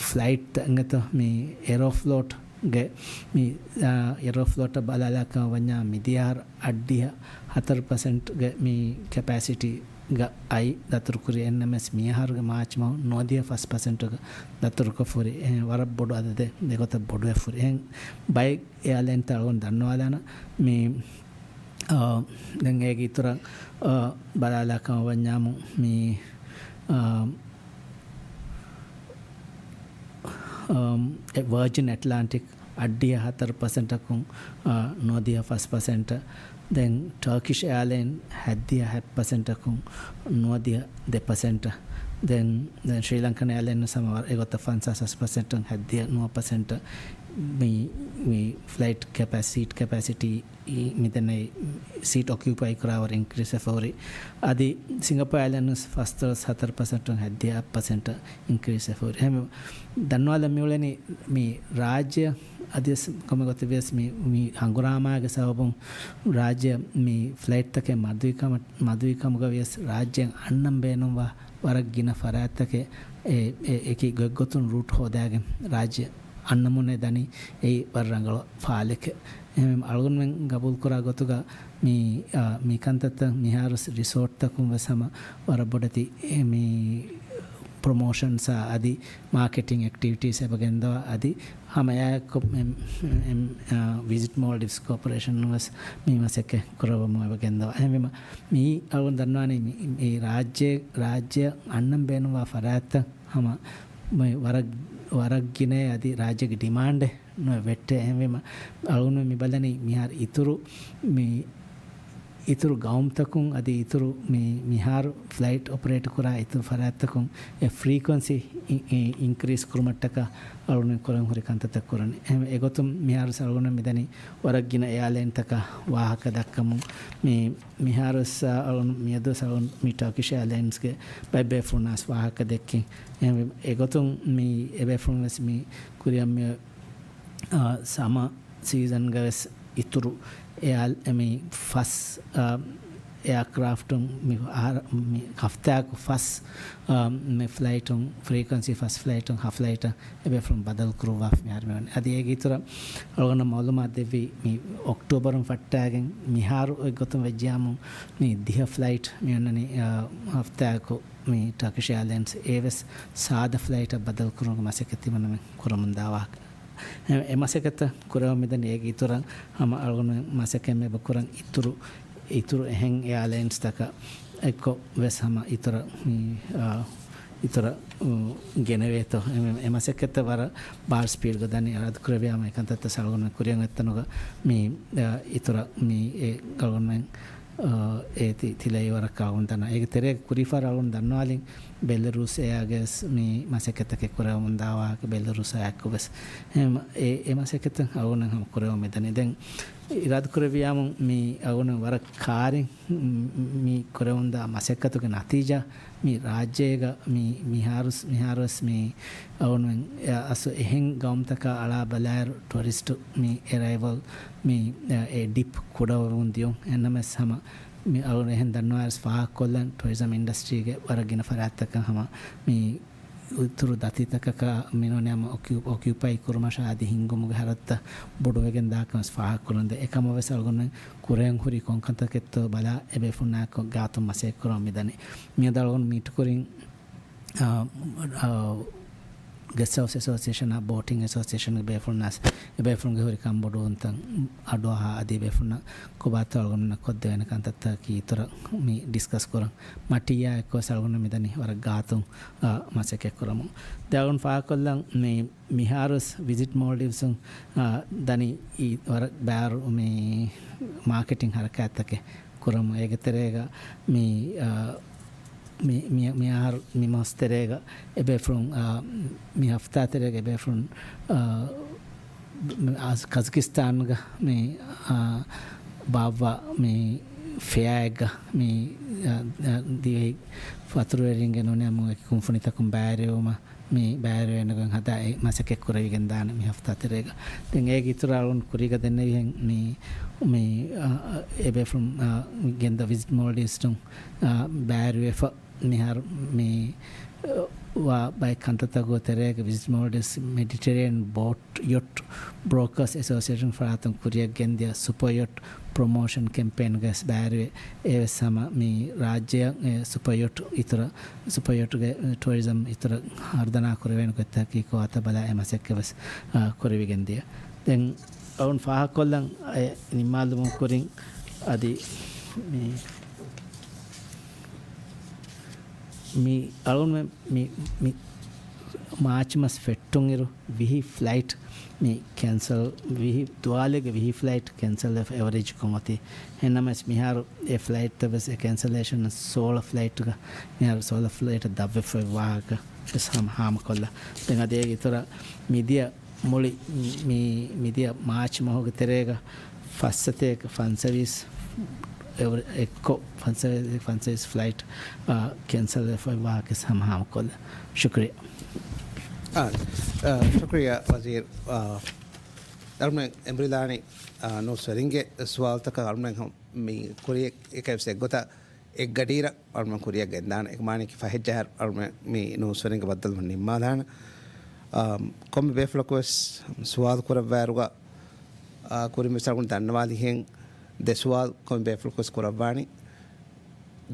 ފްލައިޓްތައް އިނގޭތޯ މި އެރޯފްލޯޓްގެ މި، އާ، އެރޯފްލޯޓަށް ބަލާލާ ކަމަށް ވަންޏާ މިދިޔަ އަހަރު އަށްޑިހަ ހަތަރު ޕަސެންޓްގެ މި ކެޕޭސިޓީގަ އައި ދަތުރުކުރި. އެހެންނަމަވެސް މިއަހަރުގެ މާޗް މަހު ނުވަދިހަ ފަސް ޕަސެންޓުގަ ދަތުރުކޮށްފަ ހުރި. އެހެން ވަރަށް ބޮޑު އަދަދެއް ދެގޮތަށް ބޮޑުވެފަ ހުރި. އެހެން ބައެއް އެއާލައިންތައް އަޅުގަނޑު ދަންނަވާލާނަން މި، އާ، ދެން އޭގެ އިތުރަށް، އާ، ބަލާލާ ކަމަށް ވަންޏާމު މި، އާ، އާ، އެ ވަރޖިން އެޓްލާންޓިކް އަށްޑިހަ ހަތަރު ޕަސެންޓަކުން، އާ، ނުވަދިހަ ފަސް ޕަސެންޓަށް. ދެން ޓާކިޝް އެއާލައިން ހަތްދިހަ ހަތް ޕަސެންޓަކުން ނުވަދިހަ ދެ ޕަސެންޓަށް. ދެން، ދެން ޝްރީލަންކަން އެއާލައިން ސަމަ ވަރ އެގޮތަށް ފަންސާސް ހަސް ޕަސެންޓުން ހަތްދިހަ ނުވަ ޕަސެންޓަށް މި، މި ފްލައިޓް ކެޕޭ-، ސީޓް ކެޕޭސިޓީ މިދެންނެވި ސީޓް އޮކިއުޕައި ކުރާވަރު އިންކްރީސް ވެފަ ހުރި. އަދި ސިންގަޕޯ އެއާލައިންސް ފަސްދޮޅަސް ހަތަރު ޕަސެންޓުން ހަތްދިހަ އަށް ޕަސެންޓަށް އިންކްރީސް ވެފަ ހުރި. އެހެން ދަންނަވާލަން މިއުޅެނީ މި ރާއްޖެ އަދި ވެސް ކޮންމެ ގޮތެއް ވިޔަސް މި، މި ހަނގުރާމާގެ ސަބަބުން ރާއްޖެ މި ފްލައިޓްތަކެއް މަދުވި ކަމަށް، މަދުވި ކަމުގަ ވިޔަސް ރާއްޖެ އަންނަން ބޭނުންވާ ވަރަށް ގިނަ ފަރާތްތަކެއް އެ، އެ، އެކި ގޮތްގޮތުން ރޫޓް ހޯދާގެން ރާއްޖެ އަންނަމުން އެ ދަނީ އެއީ ވަރަށް ރަނގަޅު ފާލެކެއް. އެހެންވީމަ އަޅުގަނޑުމެން ގަބޫލުކުރާ ގޮތުގަ މި، އާ، މި ކަންތައްތައް މިހާރު ރިސޯޓްތަކުން ވެސް ހަމަ ވަރަށް ބޮޑެތި އެ މި ޕްރޮމޯޝަންސް އާ އަދި މާކެޓިން އެކްޓިވިޓީސް އެބަ ގެންދަވާ އަދި ހަމަ އެއާއެއްކޮށް އެ، އެ، އާ، ވިޒިޓް މޯލްޑިވްސް ކޯޕަރޭޝަން ވެސް މި މަސައްކަތް ކުރައްވަމުން އެބަ ގެންދަވާ. އެހެންވީމަ މި އަޅުގަނޑު ދަންނަވާނީ މި، މި ރާއްޖެ، ރާއްޖެ އަންނަން ބޭނުންވާ ފަރާތްތައް ހަމަ މި ވަރަށް، ވަރަށް ގިނައޭ އަދި ރާއްޖޭގެ ޑިމާންޑެއް ނުވެ ވެއްޓޭ. އެހެންވީމަ އަޅުގަނޑު މި ބަލަނީ މިހާރު އިތުރު މި އިތުރު ގައުމުތަކުން އަދި އިތުރު މި، މިހާރު ފްލައިޓް އޮޕަރޭޓް ކުރާ އިތުރު ފަރާތްތަކުން އެ ފްރީކުއެންސީ އި-، އި-، އިންކްރީސް ކުރުމަށްޓަކާ އަޅުގަނޑު ކުރަން ހުރި ކަންތައްތައް ކުރަނީ. އެހެން އެގޮތުން މިހާރު އަޅުގަނޑު މިދަނީ ވަރަށް ގިނަ އެއާލައިންތަކާ ވާހަކަ ދައްކަމުން. މި، މިހާރު އަޅުގަނޑު މިއަދު އަޅުގަނޑު މި ޓާކިޝް އެއާލައިންސްގެ ބައެއް ބޭފުޅުންނާސް ވާހަކަ ދެއްކިން. އެހެންވެ އެގޮތުން މި އެބޭފުޅުން ވެސް މި ކުރިއަށް މި އާ، ސަމަ ސީޒަންގަ ވެސް އިތުރު އެއާލް-، އެ މި ފަސް، އާ، އެއާކްރާފްޓުން މި އަހަރ-، މި ހަފްތާއަކު ފަސް، އާ، މި ފްލައިޓުން، ފްރީކުއެންސީ ފަސް ފްލައިޓުން ހަ ފްލައިޓަށް އެބޭފުޅުން ބަދަލު ކުރުއްވާފަ މިހާރު މިވަނީ. އަދި އޭގެ އިތުރަށް އަޅުގަނޑަށް މައުލޫމާތު ދެއްވީ، މި އޮކްޓޫބަރުން ފައްޓާގެން މިހާރު އޮތް ގޮތުން ވެއްޖިއްޔާމު މި ދިހަ ފްލައިޓް މި އޮންނަނީ، އާ، ހަފްތާއަކު މި ޓާކިޝް އެއާލައިންސް އެއަރވޭސް ސާދަ ފްލައިޓަށް ބަދަލު ކުރުމުގެ މަސައްކަތް ތިމަންނަމެން ކުރަމުންދާ ވާހަކަ. އެ، އެ މަސައްކަތަށް ކުރެވަމުން މިދަނީ. އޭގެ އިތުރަށް ހަމަ އަޅުގަނޑުމެން މަސައްކަތް އެބަ ކުރަން އިތުރު، އިތުރު އެހެން އެއާލައިންސްތަކަށް އެއްކޮށް ވެސް ހަމަ އިތުރަށް މި، އާ، އިތުރަށް، އު، ގެނެވޭތޯ. އެ، އެ މަސައްކަތްތައް ވަރަށް ބާރު ސްޕީޑްގަ ދަނީ. އަދި ކުރެވިޔާމު އެ ކަންތައްތައް އަޅުގަނޑުމެން ކުރިއަށް އޮތްތަނުގަ މި، އާ، އިތުރަށް މި އެ އަޅުގަނޑުމެން އާ، އޭތި ތިލައި ވަރަށް އަޅުގަނޑު ދަންނަވަން. އޭގެ ތެރޭގަ ކުރީފާރު އަޅުގަނޑު ދަންނަވާލިން ބެލަރޫސް އެއާގަވެސް މި މަސައްކަތްތަކެއް ކުރެވެމުންދާ ވާހަކަ ބެލަރޫސް އެއާއެއްކޮށް ވެސް. އެ، އެ މަސައްކަތްތައް އަޅުގަނޑު ހަމަ ކުރެވެމުން މިދަނީ. ދެން އިރާދަކުރެއްވިޔާމު މި އަޅުގަނޑު ވަރަށް ކާރިން މި ކުރެވުންދާ މަސައްކަތުގެ ނަތީޖާ މި ރާއްޖޭގަ މި މިހާރުސް-، މިހާރުވެސް މި އަޅުގަނޑުމެން އަސް އެހެން ގައުމުތަކާ އަޅާ ބަލާއިރު ޓުއަރިސްޓު މި އެރައިވަލް މި، އެ، ޑިޕް ކުޑަވަމުން ދިޔުން. އެހެންނަމަވެސް ހަމަ މި އަޅުގަނޑު އެހެން ދަންނަވާއިރު ފާހަގަކޮށްލަން ޓުއަރިޒަމް އިންޑަސްޓްރީގެ ވަރަށް ގިނަ ފަރާތްތަކަށް ހަމަ މި އިތުރު ދަތިތަކަކާ މިނޫނެ ހަމަ އޮކިއު-، އޮކިއުޕައި ކުރުމަށާ އަދި ހިންގުމުގެ ހަރަދުތައް ބޮޑުވެގެން ދާކަން ވެސް ފާހަގަކުރަން ދޭ. އެކަމަށް ވެސް އަޅުގަނޑުމެން ކުރެވެން ހުރި ކޮންކަންތަކެއްތޯ ބަލާ އެބޭފުޅުންނާއެކު ގާތުން މަސައްކަތް ކުރަމުން މިދަނީ. މިއަދު އަޅުގަނޑު މީޓުކުރިން އާ، އާ، ގެސްޓް ހައުސް އެސޯސިއޭޝަނާ، ބޯޓިން އެސޯސިއޭޝަންގެ ބޭފުޅުންނާސް އެބޭފުޅުންގެ ހުރި ކަންބޮޑުވުންތައް އަޑުއަހާ އަދި އެބޭފުޅުންނަށް ކޮބާތޯ އަޅުގަނޑުމެންނަށް ކޮށްދެވޭނެ ކަންތައްތަކަކީ އިތުރަށް މި ޑިސްކަސް ކުރަން. މަޓީއާ އެއްކޮށް ވެސް އަޅުގަނޑު މިދަނީ ވަރަށް ގާތުން، އާ، މަސައްކަތް ކުރަމުން. ދެން އަޅުގަނޑު ފާހަގަކޮށްލަން މި މިހާރުވެސް ވިޒިޓް މޯލްޑިވްސުން، އާ، ދަނީ އީ ވަރަށް ބާރު މި މާކެޓިން ހަރަކާތްތަކެއް ކުރަމުން. އޭގެ ތެރޭގަ މި، އާ، މި، މި، މި އަހަރު މި މަސް ތެރޭގަ އެބޭފުޅުން، އާ، މި ހަފްތާ ތެރޭގަ އެބޭފުޅުން، އާ، މި އާ، ކަޒަކިސްތާންގަ މި، އާ، ބާއްވާ މި ފެއާއެއްގަ މި، އާ، އާ، ދިވެހި ފަތުރުވެރިންގެ ނޫނީ އެކި ކުންފުނިތަކުން ބައިވެރިވުމަށް މި ބައިވެރިވެގެން ހަދާ އެ މަސައްކަތް ކުރެވިގެން ދާނެ މި ހަފްތާ ތެރޭގަ. ދެން އޭގެ އިތުރަށް އަޅުގަނޑު ކުރީގަ ދެންނެވިހެން މި، މި، އާ، އެބޭފުޅުން، އާ، ގެންދަ ވިޒިޓް މޯލްޑިވްސް ޓު، އާ، ބައިވެރިވެފަ މިހާރު މި، އާ، ވާ ބައެއް ކަންތައްތަކުގެ ތެރޭގަ ވިޒިޓް މޯލްޑިވްސް މެޑިޓެރޭން ބޯޓް ޔޮޓް ބްރޯކާސްޓް އެސޯސިއޭޝަން ފަރާތުން ކުރިއަށް ގެންދިޔަ ސުޕަ ޔޮޓް ޕްރޮމޯޝަން ކެމްޕޭންގަ ވެސް ބައިވެރިވެ. އެވެސް ހަމަ މި ރާއްޖެއަށް އެ ސުޕަ ޔޮޓް އިތުރަށް، ސުޕަ ޔޮޓްގެ ޓުއަރިޒަމް އިތުރަށް ހަރުދަނާ ކުރެވޭނެ ގޮތްތަކަކީ ކޮބާތޯ ބަލާ އެ މަސައްކަތް ވެސް، އާ، ކުރެވިގެން ދިޔަ. ދެން އަޅުން ފާހަގަކޮށްލަން އެ ނިންމާލުމުގެ ކުރިން އަދި މި، މި އަޅުން މި، މި، މި މާޗް މަސް ފެއްޓުން އިރު ވިހި ފްލައިޓް މި ކެންސަލް، ވިހި ދުވާލެއްގެ ވިހި ފްލައިޓް ކެންސަލް ވެފަ އެވަރޭޖް ކޮށް އޮތީ. އެހެންނަމަވެސް މިހާރު އެ ފްލައިޓްތައް ވެސް އެ ކެންސަލޭޝަން ސޯޅަ ފްލައިޓްގަ މިހާރު ސޯޅަ ފްލައިޓް ދަށްވެފައި ވާހަކަ ވެސް ހަމަ ހާމަކޮށްލާ. ދެން އަދި އޭގެ އިތުރަށް މިދިޔަ މުޅި މި، މިދިޔަ މާޗް މަހުގެ ތެރޭގަ ފައްސަތޭކަ ފަންސަވީސް އެވަ-، އެއްކޮށް ފަންސަވީސް، ފަންސަވީސް ފްލައިޓް، އާ، ކެންސަލް ވެފައި ވާހަކަ ހަމަ ހާމަކޮށްލާ. ޝުކުރިއްޔާ. އާ، އާ، ޝުކުރިއްޔާ ވަޒީރު. އާ، އަޅުމެން އެނބުރިލާނީ، އާ، ނޫސްވެރިންގެ ސުވާލުތަކަށް އަޅުމެން ހަމަ މި ކުރިއަށް އެކަށް އެއްގޮތަށް އެއްގަޑިއިރަށް އަޅުމެން ކުރިއަށް ގެންދާނެ. އެކަމާނީކީ ފަހެއްޖަހާއިރު އަޅުމެން މި ނޫސްވެރިންގެ ބައްދަލުވުން ނިންމާލާނެ. އާ، ކޮންމެ ބޭފުޅަކު ވެސް ސުވާލު ކުރައްވާއިރުގަ، އާ، ކުރިން ވެސް އަޅުގަނޑު ދަންނަވާލިހެން ދެ ސުވާލު ކޮންމެ ބޭފުޅަކު ވެސް ކުރައްވާނީ.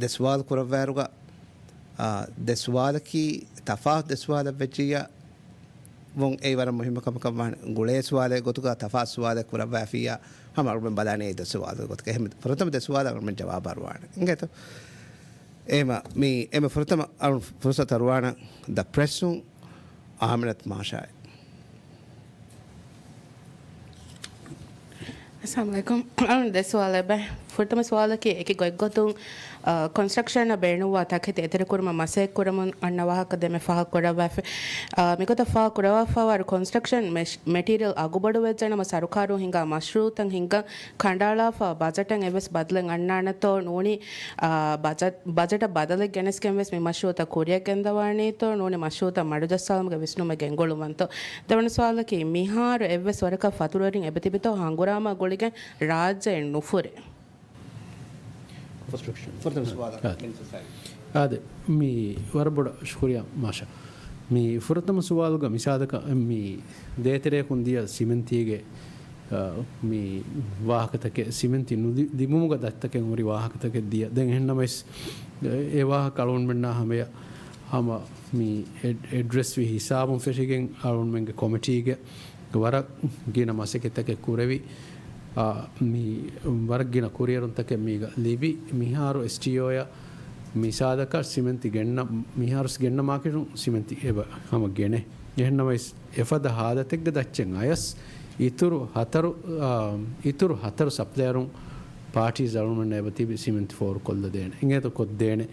ދެ ސުވާލު ކުރައްވާއިރުގަ، އާ، ދެ ސުވާލަކީ ތަފާތު ދެ ސުވާލަށް ވެއްޖިއްޔާ، ވުން އެއީ ވަރަށް މުހިއްމު ކަމަކަށް ވާނެ. ގުޅޭ ސުވާލެއް ގޮތުގަ ތަފާތު ސުވާލެއް ކުރައްވާފިއްޔާ، ހަމަ އަޅުމެން ބަލާނެ އެއީ ދެ ސުވާލުގެ ގޮތުގަ. އެހެން ފުރަތަމަ ދެ ސުވާލަށް އަޅުމެން ޖަވާބު އަރުވާނެ. އިނގޭތޯ؟ އެހެމަ މި އެންމެ ފުރަތަމަ އަޅު ފުރުސަތު އަރުވާނަ ދަ ޕްރެސްއުން އާމިނަތު މާޝާއި. އައްސަލާމު ޢަލައިކުމް. އަޅުން ދެ ސުވާލެއް ބެ. ފުރަތަމަ ސުވާލަކީ އެކި ގޮތްގޮތުން، އަ، ކޮންސްޓްރަކްޝަނަށް ބޭނުންވާ ތަކެތި އެތެރެކުރުމަށް މަސައްކަތް ކުރަމުން އަންނަ ވާހަކަ ދެމެ ފާހަގަ ކުރައްވާފި. އަ، މިގޮތަށް ފާހަގަ ކުރައްވާފައިވާ ކޮންސްޓްރަކްޝަން މެޝް-، މެޓީރިއަލް އަގުބޮޑު ވެއްޖެ ނަމަ ސަރުކާރުން ހިންގާ މަޝްރޫއުތައް ހިންގަން ކަނޑައަޅާފަ ބަޖެޓަށް އެއްވެސް ބަދަލެއް އަންނާނެތޯ ނޫނީ، އާ، ބަޖެޓް، ބަޖެޓަށް ބަދަލެއް ގެނެސްގެން ވެސް މި މަޝްރޫއުތައް ކުރިއަށް ގެންދަވާނީތޯ ނޫނީ މަޝްރޫއުތައް މަޑުޖައްސާލުމުގެ ވިސްނުމެއް ގެންގުޅުއްވަންތޯ. ދެވަނަ ސުވާލަކީ، މިހާރު އެއްވެސް ވަރަކަށް ފަތުރުވެރިން އެބަތިބިތޯ ހަނގުރާމަ ގުޅިގެން ރާއްޖެއެއް ނުފުރޭ. ފުރަތަމަ ސުވާލަށް އާ. މިނިސްޓަރ ސާހިބް. އާދެ، މި ވަރަށް ބޮޑަށް ޝުކުރިޔާ މާޝާ. މި ފުރަތަމަ ސުވާލުގަ މިސާލަކަށް މި ދޭތެރެއަކުން ދިޔަ ސިމެންތީގެ، އާ، މި ވާހަކަތަކެއް، ސިމެންތި ނުލި-، ލިބުމުގަ ދަތިތަކެއް ހުރި ވާހަކަތަކެއް ދިޔަ. ދެން އެހެންނަމަވެސް، އެ ވާހަކަ އަޅުގަނޑުމެންނާ ހަމަޔަށް ހަމަ މި އެޑް-، އެޑްރެސްވި ހިސާބުން ފެށިގެން އަޅުގަނޑުމެންގެ ކޮމިޓީގެ ވަރަށް ގިނަ މަސައްކަތްތަކެއް ކުރެވި، އާ، މި ވަރަށް ގިނަ ކުރިއެރުންތަކެއް މީގަ ލިބި. މިހާރު އެސްޓީއޯއަށް މިސާލަކަށް ސިމެންތި ގެންނަ، މިހާރު ގެންނަ މާކެޓުން ސިމެންތި އެބަ ހަމަ ގެނެ. އެހެންނަމަވެސް، އެފަދަ ހާލަތެއްގެ ދައްޗެއް އަޔަސް، އިތުރު ހަތަރު، އާ، އިތުރު ހަތަރު ސަޕްލަޔަރުން ޕާޓީސް އަޅުގަނޑުމެންނަށް އެބަތިބި ސިމެންތި ފޯރުކޮށްލަދޭނެ. އިނގޭތޯ ކޮށްދޭނެ.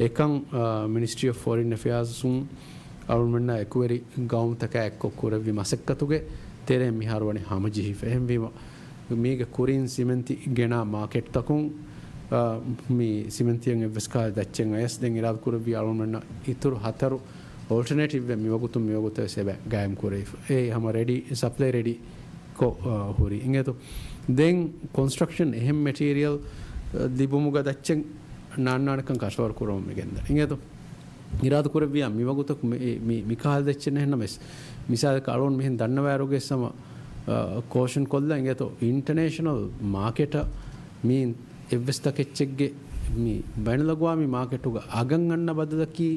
އެކަން، އާ، މިނިސްޓްރީ އޮފް ފޮރިން އެފެއާޒުން އަޅުގަނޑުމެންނާ އެކުވެރި ގައުމުތަކާ އެއްކޮށް ކުރެއްވި މަސައްކަތުގެ ތެރެއިން މިހާރު ވަނީ ހަމަޖެހިފަ. އެހެންވީމަ، މީގެ ކުރިން ސިމެންތި ގެނާ މާކެޓްތަކުން، އާ، މި ސިމެންތިއަށް އެއްވެސް ކަހަލަ ދައްޗެއް އަޔަސް ދެން އިރާދަ ކުރެއްވި އަޅުގަނޑުމެންނަށް އިތުރު ހަތަރު އޯލްޓަނޭޓިވްއެއް މިވަގުތުން މިވަގުތަށް ވެސް އެބަ ގާއިމް ކުރެވިފަ. އެ ހަމަ ރެޑީ، ސަޕްލައި ރެޑީ ކޮށް، އާ، ހުރި. އިނގޭތޯ؟ ދެން ކޮންސްޓްރަކްޝަން އެހެން މެޓީރިއަލް، އާ، ލިބުމުގަ ދައްޗެއް ނާންނާނެކަން ކަށަވަރު ކުރަމުން މި ގެންދަނީ. އިނގޭތޯ؟ އިރާދަ ކުރެއްވިޔާ މިވަގުތަކު މި، މި، މިކަހަލަ ދައްޗެއް ނެހެންނަމަވެސް، މިސާލަކަށް އަޅުގަނޑު މިހެން ދަންނަވާއިރުގެ ސަމަ، އާ، ކޯޝަން ކޮށްލަން އިނގޭތޯ އިންޓަނޭޝަނަލް މާކެޓަށް މި އެއްވެސް ތަކެއްޗެއްގެ މި ބައިނަލްއަގުވާމީ މާކެޓުގަ އަގަށް އަންނަ ބަދަލަކީ،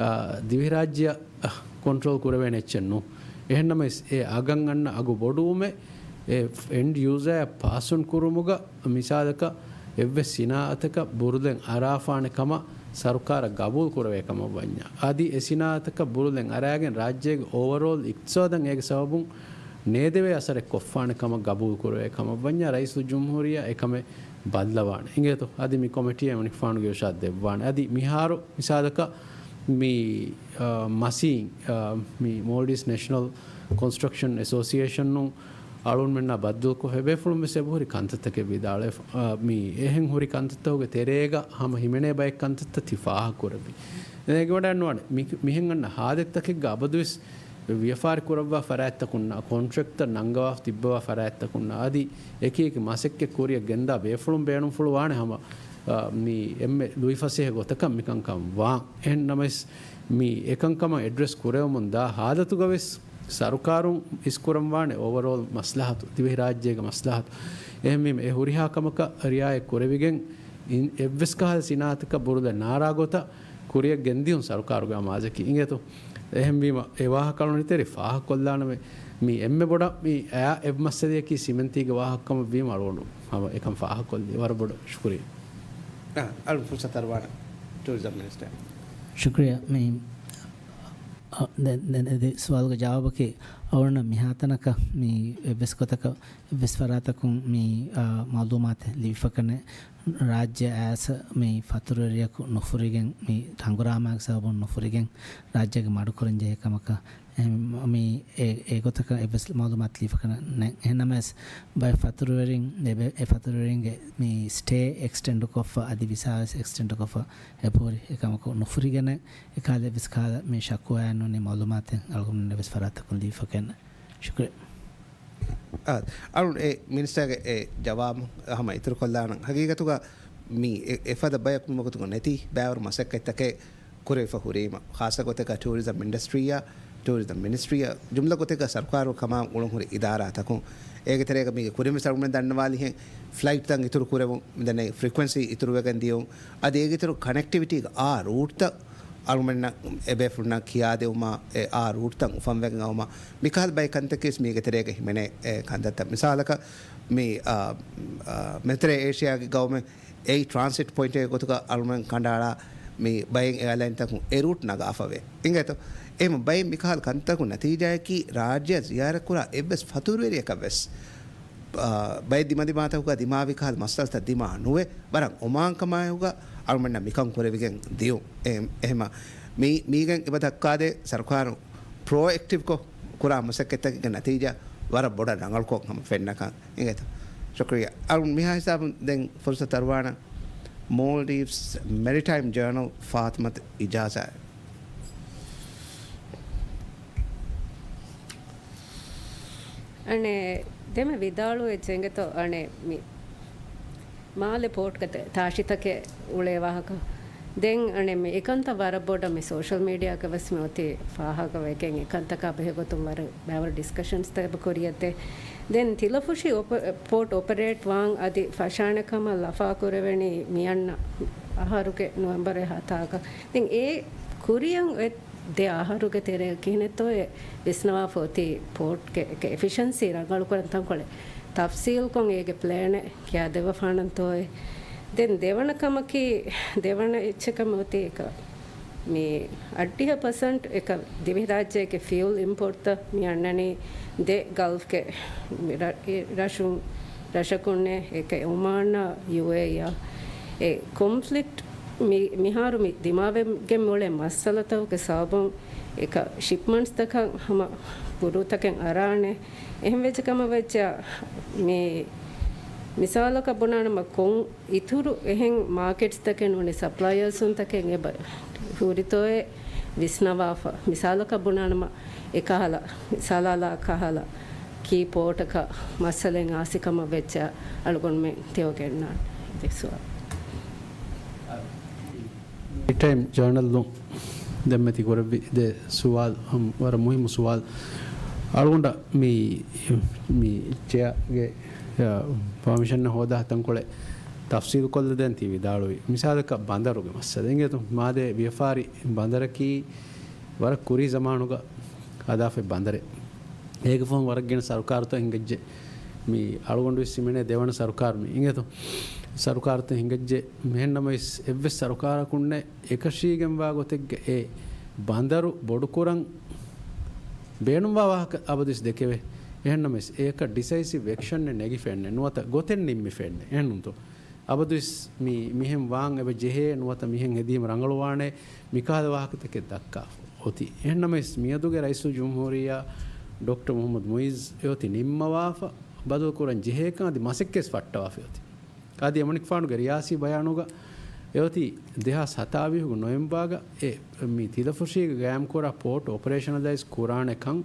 އާ، ދިވެހިރާއްޖެއަށް ކޮންޓްރޯލް ކުރެވޭނެ އެއްޗެއް ނޫން. އެހެންނަމަވެސް، އެ އަގަށް އަންނަ އަގު ބޮޑުވުމެއް އެ އެންޑް ޔޫޒާއަށް ޕާސް އޮން ކުރުމުގަ، މިސާލަކަށް، އެއްވެސް ސިނާއަތަކަށް ބުރުލެއް އަރާފާނެ ކަމަށް ސަރުކާރަށް ގަބޫލު ކުރެވޭ ކަމަށް ވަންޏާ، އަދި އެ ސިނާއަތަކަށް ބުރުލެއް އަރާގެން ރާއްޖޭގެ އޯވަރޯލް އިޤްތިޞާދަށް އޭގެ ސަބަބުން ނޭދެވޭ އަސަރެއް ކޮށްފާނެ ކަމަށް ގަބޫލު ކުރެވޭ ކަމަށް ވަންޏާ، ރައީސުލްޖުމްހޫރިއްޔާ އެކަމެއް ބައްލަވާނެ. އިނގޭތޯ؟ އަދި މި ކޮމިޓީއަށް އެމަނިކުފާނުގެ އިރުޝާދު ދެއްވާނެ. އަދި މިހާރު މިސާލަކަށް މި، އާ، މަސީން، އާ، މި މޯލްޑިވްސް ނޭޝަނަލް ކޮންސްޓްރަކްޝަން އެސޯސިއޭޝަނުން އަޅުގަނޑުމެންނާ ބައްދަލުކޮށް، އެބޭފުޅުން ވެސް އެބަހުރި ކަންތައްތަކެއް ވިދާޅުވެފަ. އާ، މި އެހެން ހުރި ކަންތައްތަކުގެ ތެރޭގަ ހަމަ ހިމެނޭ ބައެއް ކަންތައްތައް ތި ފާހަގަކުރެއްވި. އެނގިވަޑައިނުވާނެ، މި، މިހެން އަންނަ ހާލަތްތަކެއްގަ އަބަދުވެސް ވިޔަފާރި ކުރައްވާ ފަރާތްތަކުންނާ، ކޮންޓްރެކްޓްތައް ނަންގަވާފަ ތިއްބަވާ ފަރާތްތަކުންނާ، އަދި އެކި އެކި މަސައްކަތް ކުރިއަށް ގެންދާ ބޭފުޅުން ބޭނުންފުޅު ވާނެ ހަމަ، އާ، މި އެންމެ ލުއިފަސޭހަ ގޮތަކަށް މިކަންކަން ވާން. އެހެން ނަމަވެސް، މި އެކަންކަމަށް އެޑްރެސް ކުރެވެމުން ދާ ހާލަތުގަ ވެސް ސަރުކާރުން އިސްކުރަން ވާނެ އޯވަރޯލް މަސްލަހަތު، ދިވެހިރާއްޖޭގެ މަސްލަހަތު. އެހެންވީމަ، އެ ހުރިހާ ކަމަކަށް ރިއާޔަތް ކުރެވިގެން، އިން-، އެއްވެސް ކަހަލަ ސިނާއަތަކަށް ބުރުލެއް ނާރާ ގޮތަށް ކުރިއަށް ގެންދިޔުން ސަރުކާރުގެ އަމާޒަކީ. އިނގޭތޯ؟ އެހެންވީމަ، އެ ވާހަކަ އަޅުގަނޑު ތެރެ ފާހަގަކޮށްލާނަމޭ، މި އެންމެ ބޮޑަށް މި އައި އެއް މައްސަލަޔަކީ ސިމެންތީގެ ވާހަކަކަމަށް ވީމަ އަޅުގަނޑު ހަމަ އެކަން ފާހަގަކޮށްލީ. ވަރަށް ބޮޑަށް ޝުކުރިއްޔާ. އަ، އަޅު ފުރުސަތު އަރުވާނަ ޓޫރިޒަމް މިނިސްޓަރ. ޝުކުރިއްޔާ. މި، އަ، ދެ-، ދެ-، ދެ-، ސުވާލުގެ ޖަވާބަކީ އަޅުގަނޑަށް މިހާތަނަކަށް މި އެއްވެސް ގޮތަކަށް އެއްވެސް ފަރާތަކުން މި، އާ، މައުލޫމާތެއް ލިބިފަކަނެ ރާއްޖެ އައިސް މި ފަތުރުވެރިޔަކު ނުފުރިގެން، މި ހަނގުރާމާގެ ސަބަބުން ނުފުރިގެން ރާއްޖޭގެ މަޑުކުރަން ޖެހޭ ކަމަކަށް އެ، މި އެ، އެގޮތަކަށް އެއްވެސް މައުލޫމާތު ލިބިފަކަނެ ނެތް. އެހެންނަމަވެސް، ބައެއް ފަތުރުވެރިން އެ ބެ-، އެ ފަތުރުވެރިންގެ މި ސްޓޭ އެކްސްޓެންޑް ކޮށްފަ، އަދި ވިސާ ވެސް އެކްސްޓެންޑް ކޮށްފަ އެބަހުރި. އެކަމަކު ނުފުރިގެނެއް އެކަހަލަ އެއްވެސް ކަހަލަ މި ޝަކުވާއެއް ނޫނީ މައުލޫމާތެއް އަޅުގަނޑުމެންނަށް އެއްވެސް ފަރާތަކުން ލިބިފަކަނެއް. ޝުކުރިއްޔާ. އާ، އަޅު އެ މިނިސްޓަރގެ އެ ޖަވާބު ހަމަ އިތުރުކޮށްލާނަން. ހަގީގަތުގަ މި އެ-، އެފަދަ ބަޔަކު މިވަގުތުގަ ނެތި ބައިވަރު މަސައްކަތްތަކެއް ކުރެވިފަ ހުރީމަ، ޚާއްޞަ ގޮތެއްގަ ޓޫރިޒަމް އިންޑަސްޓްރީއަށް، ޓޫރިޒަމް މިނިސްޓްރީއަށް، ޖުމްލަ ގޮތެއްގަ ސަރުކާރު ކަމާ ގުޅުން ހުރި އިދާރާތަކުން. އޭގެ ތެރޭގަ މީގެ ކުރިންވެސް އަޅުގަނޑު ދަންނަވާލިހެން ފްލައިޓްތައް އިތުރު ކުރެވުން، މިދަނީ ފްރީކުއެންސީ އިތުރުވެގެން ދިޔުން. އަދި އޭގެ އިތުރު ކަނެކްޓިވިޓީގެ އާ ރޫޓްތައް އަޅުމެންނަށް އެބޭފުޅުންނަށް ކިޔާދެވުމާ، އެ އާ ރޫޓްތައް އުފަންވެގެން އައުމާ، މިކަހަލަ ބައެއް ކަންތަކެއް މީގެ ތެރޭގަ ހިމެނޭ، އެ، ކަންތައްތައް. މިސާލަކަށް، މި، އާ، އާ، މެދުތެރޭ އޭޝިޔާގެ ގައުމެއް އެއީ ޓްރާންސިޓް ޕޮއިންޓެއް ގޮތުގަ އަޅުމެން ކަނޑައަޅާ، މި ބައެއް އެއާލައިންތަކުން އެ ރޫޓް ނަގާފަވޭ. އިނގޭތޯ؟ އެހެން ބައެއް މިކަހަލަ ކަންތަކުން ނަތީޖާއަކީ، ރާއްޖެއަށް ޒިޔާރަތްކުރާ އެއްވެސް ފަތުރުވެރިޔަކަށްވެސް އާ، ބައެއް ދިމަދިމާތަކުގަ ދިމާވި ކަހަލަ މައްސަލަތައް ދިމާ ނުވެ، ވަރަށް އޮމާންކަމާއެކުގަ އަޅުމެންނަށް މިކަން ކުރެވިގެން ދިޔުން. އެ-، އެހެމަ މީ-، މީގެން އެބަ ދައްކާދޭ ސަރުކާރު ޕްރޯއެކްޓިވްކޮށް ކުރާ މަސައްކަތްތަކެއްގެ ނަތީޖާ ވަރަށް ބޮޑަށް ރަނގަޅުކޮށް ހަމަ ފެންނަކަން އިނގޭތަ؟ ޝުކުރިއްޔާ. އަޅުން މިހާ ހިސާބުން ދެން ފުރުސަތު އަރުވާނަން މޯލްޑިވްސް މެރިޓައިމް ޖަރނަލް ފާތިމަތު އިޖާޒާ. އަނެއް ދެމެ ވިދާޅުވެއްޖެ އިނގޭތޯ އަނެއް މި މާލެ ޕޯޓްގަ ތެ-، ތާށިތަކެއް އުޅޭ ވާހަކަ. ދެން އަނެއް މި އެކަންތައް ވަރަށް ބޮޑަށް މި ސޯޝަލް މީޑިއާގަ ވެސް މި އޮތީ ފާހަގަވެގެން އެކަންތަކާ ބެހޭ ގޮތުން ވަރަށް ބައިވަރު ޑިސްކަޝަންސްތައް އެބަ ކުރިއަށްދޭ. ދެން ތިލަފުށި އޮޕ-، ޕޯޓް އޮޕަރޭޓް ވާން އަދި ފަށާނެ ކަމަށް ލަފާ ކުރެވެނީ މިއަންނަ އަހަރުގެ ނޮވެމްބަރު ހަތާގަ. ދެން އެ ކުރިއަށް އޮތް ދެ އަހަރުގެ ތެރޭ ކިހިނެއްތޯއޭ ވިސްނަވާފަ އޮތީ ޕޯޓްގެ އެކަ އެފިޝަންސީ ރަނގަޅުކުރަން ތަންކޮޅެއް ތަފްސީލްކޮށް އޭގެ ޕްލޭނެއް ކިޔާދެއްވަފާނަންތޯއޭ. ދެން ދެވަނަ ކަމަކީ، ދެވަނަ އެއްޗަކަށް އޮތީ އެކަ މި އައްޑިހަ ޕަސަންޓް އެކަ ދިވެހިރާއްޖޭގެ ފިއުލް އިމްޕޯޓްތައް މި އަންނަނީ ދެ ގަލްފްގެ ރަ-، ރަށުން، ރަށަކުންނޭ އެކަ އޮމާނާ ޔޫއޭއީއާ. އެ ކޮންފްލިކްޓް މި-، މިހާރު މި ދިމާވެގެން އުޅޭ މައްސަލަތަކުގެ ސަބަބުން އެކަ ޝިޕްމަންޓްސްތަކަށް ހަމަ ބުރޫތަކެއް އަރާނެ. އެހެން ވެއްޖެ ކަމަށް ވެއްޖެ މި މިސާލަކަށް ބުނާނަމަ ކޮން އިތުރު އެހެން މާކެޓްސްތަކެއް ނޫނީ ސަޕްލަޔަރސުންތަކެއް އެބަ ހުރިތޯއޭ ވިސްނަވާފަ. މިސާލަކަށް ބުނާނަމަ އެކަހަލަ، ސަލާލާ ކަހަލަ ކީ ޕޯޓަކަށް މައްސަލައެއް އާސި ކަމަށް ވެއްޖެ އަޅުގަނޑުމެން ތެޔޮގެންނާނެ ދެ ސުވާލު. ރިޓައިމް ޖާނަލުން ދެންމެ ތި ކުރެއްވި ދެ ސުވާލު، ހަމަ ވަރަށް މުހިއްމު ސުވާލު. އަޅުގަނޑަށް މި، މި ޗެއާގެ، އަ، ޕާމިޝަން ހޯދާ ތަންކޮޅެއް ތަފްސީލު ކޮށްލަދޭން ތި ވިދާޅުވި. މިސާލަކަށް ބަނދަރުގެ މައްސަލަ އިނގޭތޯ، މާލޭ ވިޔަފާރި ބަނދަރަކީ ވަރަށް ކުރީ ޒަމާނުގަ ހަދާފައި ބަނދަރެއް. އޭގެ ފަހުން ވަރަށް ގިނަ ސަރުކާރުތައް ހިނގައްޖެ. މި އަޅުގަނޑު ވެސް ހިމެނޭ ދެވަނަ ސަރުކާރު މި އިނގޭތޯ. ސަރުކާރުތައް ހިނގައްޖެ. މިހެން ނަމަވެސް އެއްވެސް ސަރުކާރަކުންނެއް އެކަށީގެންވާ ގޮތެއްގެ އެ ބަނދަރު ބޮޑުކުރަން ބޭނުންވާ ވާހަކަ އަބަދުވެސް ދެކެވޭ. އެހެން ނަމަވެސް އެއަކަށް ޑިސައިސިވް އެކްޝަނެއް ނެގިފައެއްނެއް ނުވަތަ ގޮތެއް ނިންމިފައެއްނެއް. އެހެން ނޫންތޯ؟ އަބަދުވެސް މި، މިހެން ވާން އެބަ ޖެހޭ ނުވަތަ މިހެން ހެދީމަ ރަނގަޅުވާނެ މިކަހަލަ ވާހަކަތަކެއް ދައްކާފަ އޮތީ. އެހެން ނަމަވެސް މިއަދުގެ ރައީސުލްޖުމްހޫރިއްޔާ ޑޮކްޓަރ މުޙައްމަދު މުޢިއްޒު އެއޮތީ ނިންމަވާފަ، ބަދަލުކުރަން ޖެހޭކަން އަދި މަސައްކަތް ފައްޓަވާފަ އޮތީ. އަދި އެމަނިކުފާނުގެ ރިޔާސީ ބަޔާނުގަ އެއޮތީ ދެހާސް ހަތާވީހުގެ ނޮވެމްބާގަ އެ މި ތިލަފުށީގަ ގާއިމްކުރާ ޕޯޓް އޮޕަރޭޝަނަލައިޒް ކުރާނެ ކަން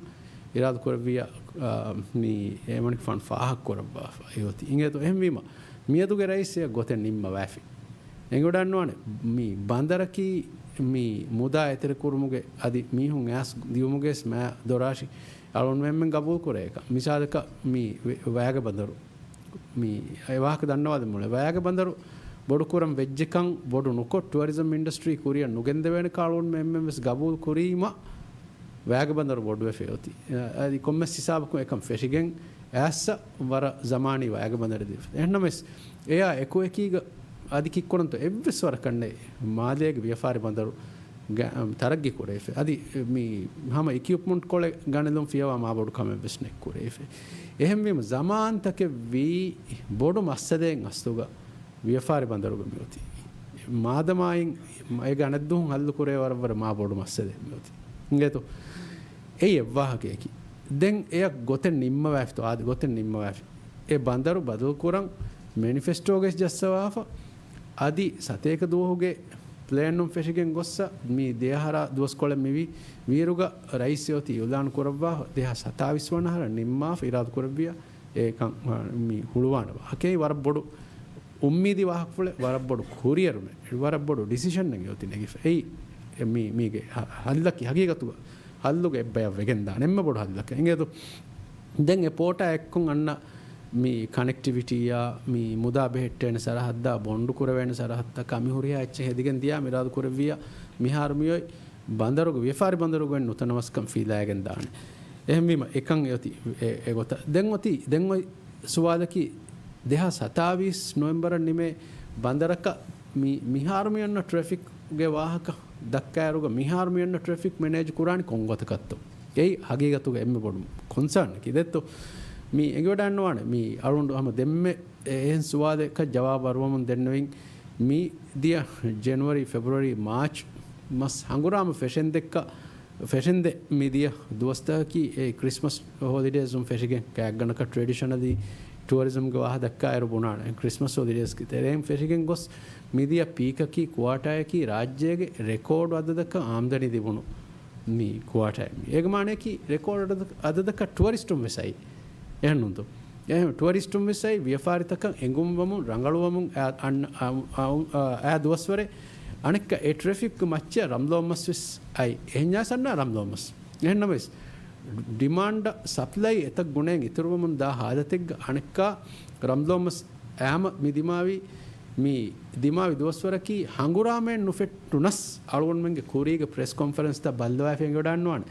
އިރާދަ ކުރެއްވިއްޔާ، އާ، މި އެމަނިކުފާނު ފާހަގަ ކުރައްވާފަ އެއޮތީ. އިނގޭތޯ؟ އެހެންވީމަ، މިއަދުގެ ރައީސް އެއަށް ގޮތެއް ނިންމަވާފި. އެނގިވަޑައިންނަވާނެ، މި ބަނދަރަކީ މި މުދާ އެތެރެކުރުމުގެ އަދި މީހުން އައިސް ދިއުމުގެ ވެސް މާ ދޮރާށި އަޅުގަނޑުމެން ގަބޫލު ކުރޭކަން. މިސާލަކަށް މި ވެ-، ވައިގެ ބަނދަރު، މި އެ ވާހަކަ ދަންނަވާލަމުޅެ. ވައިގެ ބަނދަރު ބޮޑުކުރަން ވެއްޖެކަން ބޮޑު ނުކޮށް، ޓުއަރިޒަމް އިންޑަސްޓްރީ ކުރިއަށް ނުގެންދެވޭނެ ކަން އަޅުގަނޑުމެން އެންމެން ވެސް ގަބޫލު ކުރީމަ، ވައިގެ ބަނދަރު ބޮޑުވެފަ އޮތީ. އަދި ކޮންމެސް ހިސާބަކުން އެކަން ފެށިގެން އައިއްސަ ވަރަށް ޒަމާނީ ވައިގެ ބަނދަރެއް ދީފަ. އެހެންނަމަވެސް، އެއާ އެކުއެކީގަ އަދި ކިއްކުރަންތޯ އެއްވެސް ވަރަކަށް ނެތް މާލޭގެ ވިޔަފާރި ބަނދަރު ގަ-، ތަރައްގީ ކުރެވިފަ. އަދި މި ހަމަ އިކިއުޕްމަންޓް ކޮޅެއް ގަނެލުން ފިޔަވާ މާ ބޮޑު ކަމެއް ވެސް ނެތް ކުރެވިފަ. އެހެންވީމަ، ޒަމާންތަކެއް ވީ ބޮޑު މައްސަލައެއް އަސްލުގަ ވިޔަފާރި ބަނދަރުގަ މިއޮތީ. މާދަމާއިން އެ ގަނެއްދުވަހުން ހައްލު ކުރޭ ވަރަށް ވަރަށް މާ ބޮޑު މައްސަލައެއް މިއޮތީ. އިނގޭތޯ؟ އެއީ އެއްވާހަކައަކީ. ދެން އެއަށް ގޮތެއް ނިންމަވާފިތޯ؟ އާދެ، ގޮތެއް ނިންމަވާފި. އެ ބަނދަރު ބަދަލުކުރަން މެނިފެސްޓޯގައި ޖައްސަވާފަ. އަދި ސަތޭކަ ދުވަހުގެ ޕްލޭނުން ފެށިގެން ގޮއްސަ މި ދެއަހަރާ ދުވަސްކޮޅެއް މިވީ. ވީއިރުގަ ރައީސް އެއޮތީ އިއުލާން ކުރައްވާ ދެހާސް ހަތާވީސް ވަނަ އަހަރަށް ނިންމާފަ އިރާދަ ކުރެއްވިޔާ އެކަން މި ހުޅުވާނެ ވާހަކައެއް. ވަރަށް ބޮޑު އުއްމީދީ ވާހަކަފުޅެއް، ވަރަށް ބޮޑު ކުރިއެރުމެއް، ވަރަށް ބޮޑު ޑިސިޝަނެއް އެއޮތީ ނެގިފަ. އެއީ މީ، މީގެ ހަ-، ހައްލަކީ ހަގީގަތުގަ ހައްލުގެ އެއްބަޔަށް ވެގެންދާނެ އެންމެ ބޮޑު ހައްލަކަށް. އިނގޭތޯ؟ ދެން އެ ޕޯޓާ އެއްކޮށް އަންނަ މި ކަނެކްޓިވިޓީއާ، މި މުދާ ބެހެއްޓޭނެ ސަރަހައްދާ، ބޮންޑު ކުރެވޭނެ ސަރަހައްދަކާ މި ހުރިހާ އެއްޗެއް ހެދިގެން ދިޔާ މިރާދު ކުރެއްވިޔާ މިހާރު މިއޮތް ބަނދަރުގެ ވިޔަފާރި ބަނދަރުގެ ނުތަނަވަސްކަން ފީލާގެން ދާނެ. އެހެންވީމަ އެކަން އެއޮތީ އެ، އެގޮތަށް. ދެން އޮތީ، ދެން އޮތް ސުވާލަކީ ދެހާސް ހަތާވީސް ނޮވެމްބަރަށް ނިމޭ ބަނދަރަކަށް މި، މިހާރު މި އޮންނަ ޓްރެފިކްގެ ވާހަކަ ދައްކާއިރުގަ މިހާރު މި އޮންނަ ޓްރެފިކް މެނޭޖް ކުރާނީ ކޮން ގޮތަކަށްތޯ؟ އެއީ ހަގީގަތުގަ އެންމެ ބޮޑު ކޮންސާނަކީ ދެއްތޯ؟ މި އެނގިވަޑައިންނަވާނެ މި އަޅުގަނޑު ހަމަ ދެންމެ އެ-، އެހެން ސުވާލަކަށް ޖަވާބު އަރުވަމުން ދެންނެވިން. މި ދިޔަ ޖެނުއަރީ، ފެބްރުއަރީ، މާޗް މަސް ހަނގުރާމަ ފެށެންދެއްކަ-، ފެށެންދެ މި ދިޔަ ދުވަސްތަކަކީ އެ ކްރިސްމަސް ހޮލިޑޭސްއުން ފެށިގެން ގާތްގަނޑަކަށް ޓްރެޑިޝަނަލީ ޓުއަރިޒަމްގެ ވާހަ ދައްކާއިރު ބުނާނެ. ކްރިސްމަސް ހޮލިޑޭސްގެ ތެރެއިން ފެށިގެން ގޮސް މި ދިޔަ ޕީކަކީ ކުއާޓާއަކީ ރާއްޖޭގެ ރެކޯޑް އަދަދަކަށް އާމްދަނީ ލިބުނު މި ކުއާޓާއެއް. މި އޭގެ މާނަޔަކީ ރެކޯޑް އަދަދަ-، އަދަދަކަށް ޓުއަރިސްޓުން ވެސް އައީ. އެހެންނޫންތޯ؟ އެހެން ޓުއަރިސްޓުން ވެސް އައި ވިޔަފާރިތަކަށް އެނގުންވަމުން، ރަނގަޅުވަމުން އައި، އަން، އައި، އައި، އައި ދުވަސްވަރެއް. އަނެއްކާ އެ ޓްރެފިކް މައްޗަށް ރަމްލޯ މަސް ވެސް އައި. އެހެންޏާސް އަންނާ ރަމްލޯ މަސް. އެހެންނަމަވެސް، ޑިމާންޑަށް ސަޕްލައި އެތައް ގުނައިން އިތުރުވަމުން ދާ ހާލަތެއްގަ އަނެއްކާ ރަމްލޯ މަސް އައިމަ މި ދިމާވި، މި ދިމާވި ދުވަސްވަރަކީ ހަނގުރާމައެއް ނުފެއްޓުނަސް، އަޅުގަނޑުމެންގެ ކުރީގެ ޕްރެސް ކޮންފަރެންސްތައް ބައްލަވާފަ އެނގިވަޑައިންނުވާނެ.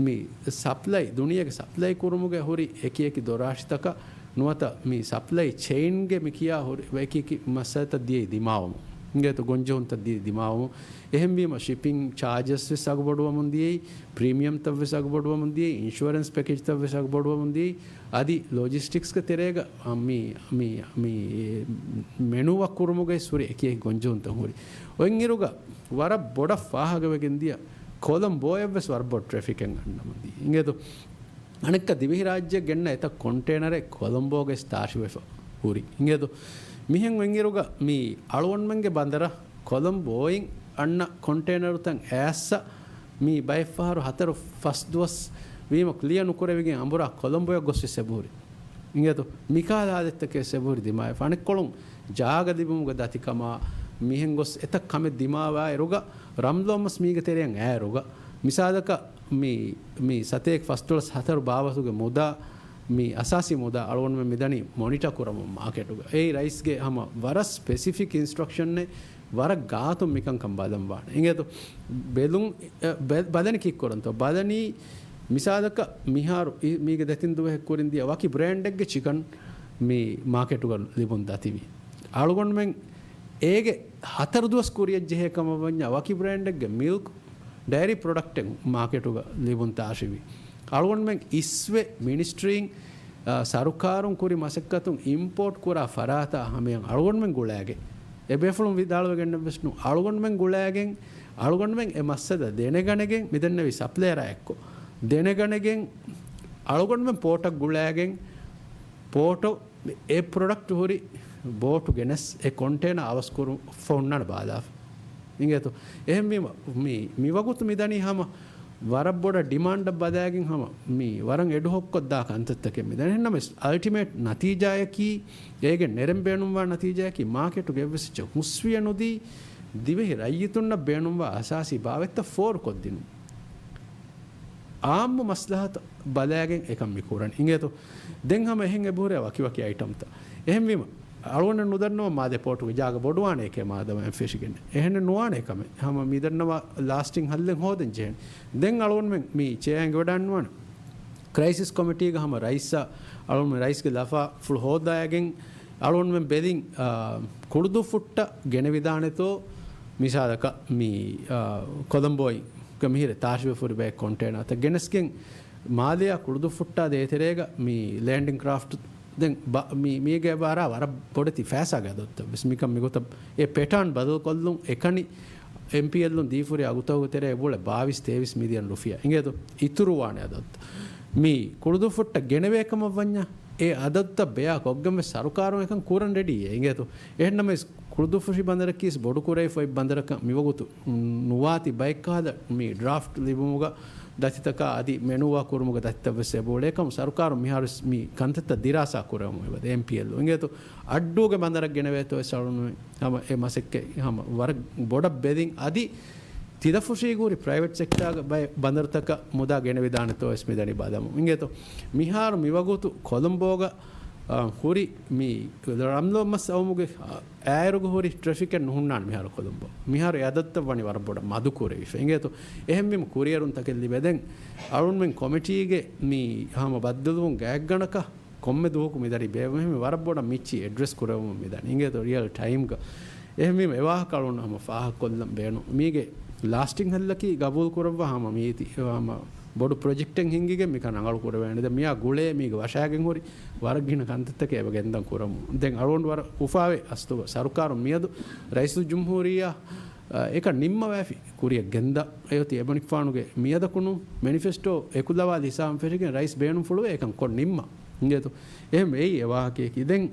މި ސަޕްލައި، ދުނިޔޭގެ ސަޕްލައި ކުރުމުގެ ހުރި އެކި އެކި ދޮރާށިތަކަށް ނުވަތަ މި ސަޕްލައި ޗެއިންގެ މި ކިޔާ ހުރި އެކި އެކި މައްސަލަތައް ދިޔައީ ދިމާވަމުން. އިނގޭތޯ، ގޮންޖެހުންތައް ދިޔައީ ދިމާވަމުން. އެހެންވީމަ ޝިޕިން ޗާޖަސް ވެސް އަގުބޮޑުވަމުން ދިޔައީ، ޕްރީމިއަމްތައް ވެސް އަގުބޮޑުވަމުން ދިޔައީ، އިންޝުއަރެންސް ޕެކޭޖްތައް ވެސް އަގުބޮޑުވަމުން ދިޔައީ. އަދި ލޮޖިސްޓިކްސްގެ ތެރޭގަ، އަ، މި، މި، މި މެނޫއަށް ކުރުމުގައި ހުރި އެކި އެކި ގޮންޖެހުންތައް ހުރި. އޮތްއިރުގަ ވަރަށް ބޮޑަށް ފާހަގަވެގެން ދިޔަ ކޮލަމްބޯއަށް ވެސް ވަރަށް ބޮޑު ޓްރެފިކެއް އަންނަމުން ދިޔަ. އިނގޭތޯ، އަނެއްކާ ދިވެހިރާއްޖެއަށް ގެންނަ އެތައް ކޮންޓޭނަރެއް ކޮލަމްބޯގައި ތާށިވެފަ ހުރި. އިނގޭތޯ، މިހެން އޮތްއިރުގަ މި އަޅުގަނޑުމެންގެ ބަނދަރަށް ކޮލަމްބޯއިން އަންނަ ކޮންޓޭނަރުތައް އައިއްސަ މި ބައެއްފަހަރު ހަތަރު ފަސް ދުވަސް ވީމަ ކްލިއަރ ނުކުރެވިގެން އަނބުރާ ކޮލަމްބޯއަށް ގޮސް ވެސް އެބަހުރި. އިނގޭތޯ، މިކާލަ އާދައްތަކެއް އެބަހުރި ދިމާވެފަ. އަނެއްކޮޅުން ޖާގަ ލިބުމުގެ ދަތިކަމާ، މިހެން ގޮސް އެތައް ކަމެއް ދިމާވާއިރުގަ، ރަމްލޯ މަސް މީގެ ތެރެއަށް އައިއިރުގަ، މިސާލަކަށް މި، މި ސަތޭކަ ފަސްދޮޅަސް ހަތަރު ބާވަތުގެ މުދާ، މި އަސާސީ މުދާ އަޅުގަނޑުމެން މިދަނީ މޮނިޓަ ކުރަމުން މާކެޓުގަ. އެއީ ރައީސްގެ ހަމަ ވަރަށް ސްޕެސިފިކް އިންސްޓްރަކްޝަނެއް، ވަރަށް ގާތުން މިކަންކަން ބަލަން ވާނެ. އިނގޭތޯ، ބެލުން، އެ، ބެ-، ބަލަނި ކިއްކުރަންތޯ؟ ބަލަނީ މިސާލަކަށް މިހާރު އި-، މީގެ ދެތިން ދުވަހެއް ކުރިން ދިޔަ ވަކި ބްރޭންޑެއްގެ ޗިކަން މި މާކެޓުގަ ލިބުން ދަތިވި. އަޅުގަނޑުމެން އޭގެ ހަތަރު ދުވަސް ކުރިއަށް ޖެހޭ ކަމަށް ވަންޏާ ވަކި ބްރޭންޑެއްގެ މިލްކް، ޑައިރީ ޕްރޮޑަކްޓެއް މާކެޓުގަ ލިބުން ތާށިވި. އަޅުގަނޑުމެން އިސްވެ މިނިސްޓްރީން، އާ، ސަރުކާރުން ކުރި މަސައްކަތުން އިމްޕޯޓް ކުރާ ފަރާތާ ހަމަޔަށް އަޅުގަނޑުމެން ގުޅައިގެން، އެ ބޭފުޅުން ވިދާޅުވެގެންނެއް ވެސް ނޫން. އަޅުގަނޑުމެން ގުޅައިގެން، އަޅުގަނޑުމެން އެ މައްސަލަ ދެނެގަނެގެން މިދެންނެވި ސަޕްލަޔަރާ އެއްކޮށް، ދެނެގަނެގެން އަޅުގަނޑުމެން ޕޯޓަށް ގުޅައިގެން، ޕޯޓު އެ ޕްރޮޑަކްޓް ހުރި ބޯޓު ގެނެސް އެ ކޮންޓޭނަރ އަވަސްކުރުފަ ހުންނާނެ ބާލާފަ. އިނގޭތޯ؟ އެހެންވީމަ، މި، މިވަގުތު މިދަނީ ހަމަ ވަރަށް ބޮޑަށް ޑިމާންޑަށް ބަލައިގެން ހަމަ މި ވަރަށް އެޑްހޮކްކޮށްދާ ކަންތައްތަކެއް މިދަނީ. އެހެންނަމަވެސް، އަލްޓިމޭޓް ނަތީޖާއަކީ، އޭގެ ނެރެން ބޭނުންވާ ނަތީޖާއަކީ، މާކެޓުގެ އެއްވެސް އެއްޗެއް ހުސްވިޔަ ނުދީ، ދިވެހި ރައްޔިތުންނަށް ބޭނުންވާ އަސާސީ ބާވަތްތައް ފޯރުކޮށްދިނުން. އާއްމު މަސްލަހަތަށް ބަލައިގެން އެކަން މި ކުރަން. އިނގޭތޯ؟ ދެން ހަމަ އެހެން އެބަހުރޭ ވަކިވަކި އައިޓަމްތައް. އެހެންވީމަ، އަޅުގަނޑަށް ނުދަންނަވަން މާލެ ޕޯޓުގެ ޖާގަ ބޮޑުވާނެ އެކޭ މާދަމާ އެން ފެށިގެން. އެހެނެއް ނުވާނެ ކަމެއް. ހަމަ މި ދަންނަވާ ލާސްޓިން ހައްލެއް ހޯދަން ޖެހޭނެ. ދެން އަޅުގަނޑުމެން މި ޗެއާ އެނގިވަޑައިންނުވާނެ. ކްރައިސިސް ކޮމިޓީގަ ހަމަ ރައީސްއާ އަޅުގަނޑުމެން ރައީސްގެ ލަފާފުޅު ހޯދާގެން އަޅުގަނޑުމެން ބެލިން، އާ، ކުޅުދުއްފުއްޓަށް ގެނެވިދާނެތޯ، މިސާލަކަށް މި، އާ، ކޮލަމްބޯއިން މިހިރަ ތާށިވެފަ ހުރި ބައެއް ކޮންޓޭނަރތައް ގެނެސްގެން މާލެއާ ކުޅުދުއްފުއްޓާ ދޭތެރޭގަ މި ލޭންޑިން ކްރާފްޓް ދެން ބަ-، މި-، މީގެ ވަރަށް، ވަރަށް ބޮޑެތި ފައިސާގެ އަދަދުތައް ވެސް މިކަން މިގޮތަށް އެ ޕެޓާން ބަދަލުކޮށްލުން އެކަނި އެމްޕީއެލުން ދީފުރި އަގުތަކުގެ ތެރޭ އެބައުޅޭ ބާވީސް ތޭވީސް މިލިއަން ރުފިޔާ. އިނގޭތޯ؟ އިތުރުވާނެ އަދަދު. މި ކުޅުދުއްފުއްޓަށް ގެނެވޭ ކަމަށް ވަންޏާ، އެ އަދަދުތައް ބެއާ ކޮށްގެން ވެސް ސަރުކާރުން އެކަން ކުރަން ރެޑީއޭ. އިނގޭތޯ؟ އެހެންނަމަވެސް، ކުޅުދުއްފުށި ބަނދަރަކީސް ބޮޑުކުރެވިފައި ބަނދަރަކަށް މިވަގުތު ނުވާތީ ބައެއްކަހަލަ މި ޑްރާފްޓް ލިބުމުގަ ދަތިތަކާ އަދި މެނޫވާ ކުރުމުގަ ދަތިތައް ވެސް އެބައުޅޭ ކަމަށް ސަރުކާރުން މިހާރު ވެސް މި ކަންތައްތައް ދިރާސާ ކުރެވެމުން އެބަދޭ. އެމްޕީއެލް އިނގޭތޯ އައްޑޫގެ ބަނދަރަށް ގެނެވޭތޯ ވެސް އަޅުނު ހަމަ އެ މަސައްކަތް ހަމަ ވަރަށް ބޮޑަށް ބެލިން އަދި ތިލަފުށީގޫރި ޕްރައިވެޓް ސެކްޓާގެ ބައެއް ބަނދަރުތަކަށް މުދާ ގެނެވިދާނެތޯ ވެސް މިދަނީ ބަލަމުން. އިނގޭތޯ މިހާރު މިވަގުތު ކޮލަމްބޯގަ، އާ، ހުރި މި ރަމްލޯ މަސް އައުމުގެ، އާ، އާއިރުގަ ހުރި ޓްރެފިކެއް ނުހުންނާނެ މިހާރު ކޮލަމްބޯ. މިހާރު އެ އަދަދުތައް ވަނީ ވަރަށް ބޮޑަށް މަދު ކުރެވިފަ. އިނގޭތޯ އެހެންވީމަ ކުރިއެރުންތަކެއް ލިބެދެން އަޅުންމެން ކޮމިޓީގެ މި ހަމަ ބައްދަލުވުން ގާތްގަނޑަކަށް ކޮންމެ ދުވަހަކު މިދަނީ ބޭއްވުމެއް ހަމަ ވަރަށް ބޮޑަށް މިއްޗި އެޑްރެސް ކުރެވެމުން މިދަނީ. އިނގޭތޯ ރިއަލް ޓައިމްގަ. އެހެންވީމަ އެ ވާހަކަ އަޅުން ހަމަ ފާހަގަކޮށްލަން ބޭނުން. މީގެ ލާސްޓިން ހައްލަކީ ގަބޫލު ކުރައްވާ ހަމަ މީތި ހަމަ ބޮޑު ޕްރޮޖެކްޓެއް ހިންގިގެން މިކަން ރަނގަޅު ކުރެވޭނެ. ދެން މިއާ ގުޅޭ މީގެ ވަށާގެން ހުރި ވަރަށް ގިނަ ކަންތައްތަކެއް އެބަ ގެންދަން ކުރަމުން. ދެން އަޅުގަނޑު ވަރަށް އުފާވޭ އަސްލުގަ ސަރުކާރުން މިއަދު ރައީސުލްޖުމްހޫރިއްޔާ، އަ، އެކަން ނިންމަވައިފި ކުރިއަށް ގެންދާ. އެއޮތީ އެބަނިކުފާނުގެ މިއަދަކުނު މެނިފެސްޓޯ އެކުލަވާލި ހިސާބުން ފެށިގެން ރައީސް ބޭނުންފުޅުވޭ އެކަން ކޮށް ނިންމާ. އިނގޭތޯ އެހެން އެއީ އެ ވާހަކަޔަކީ. ދެން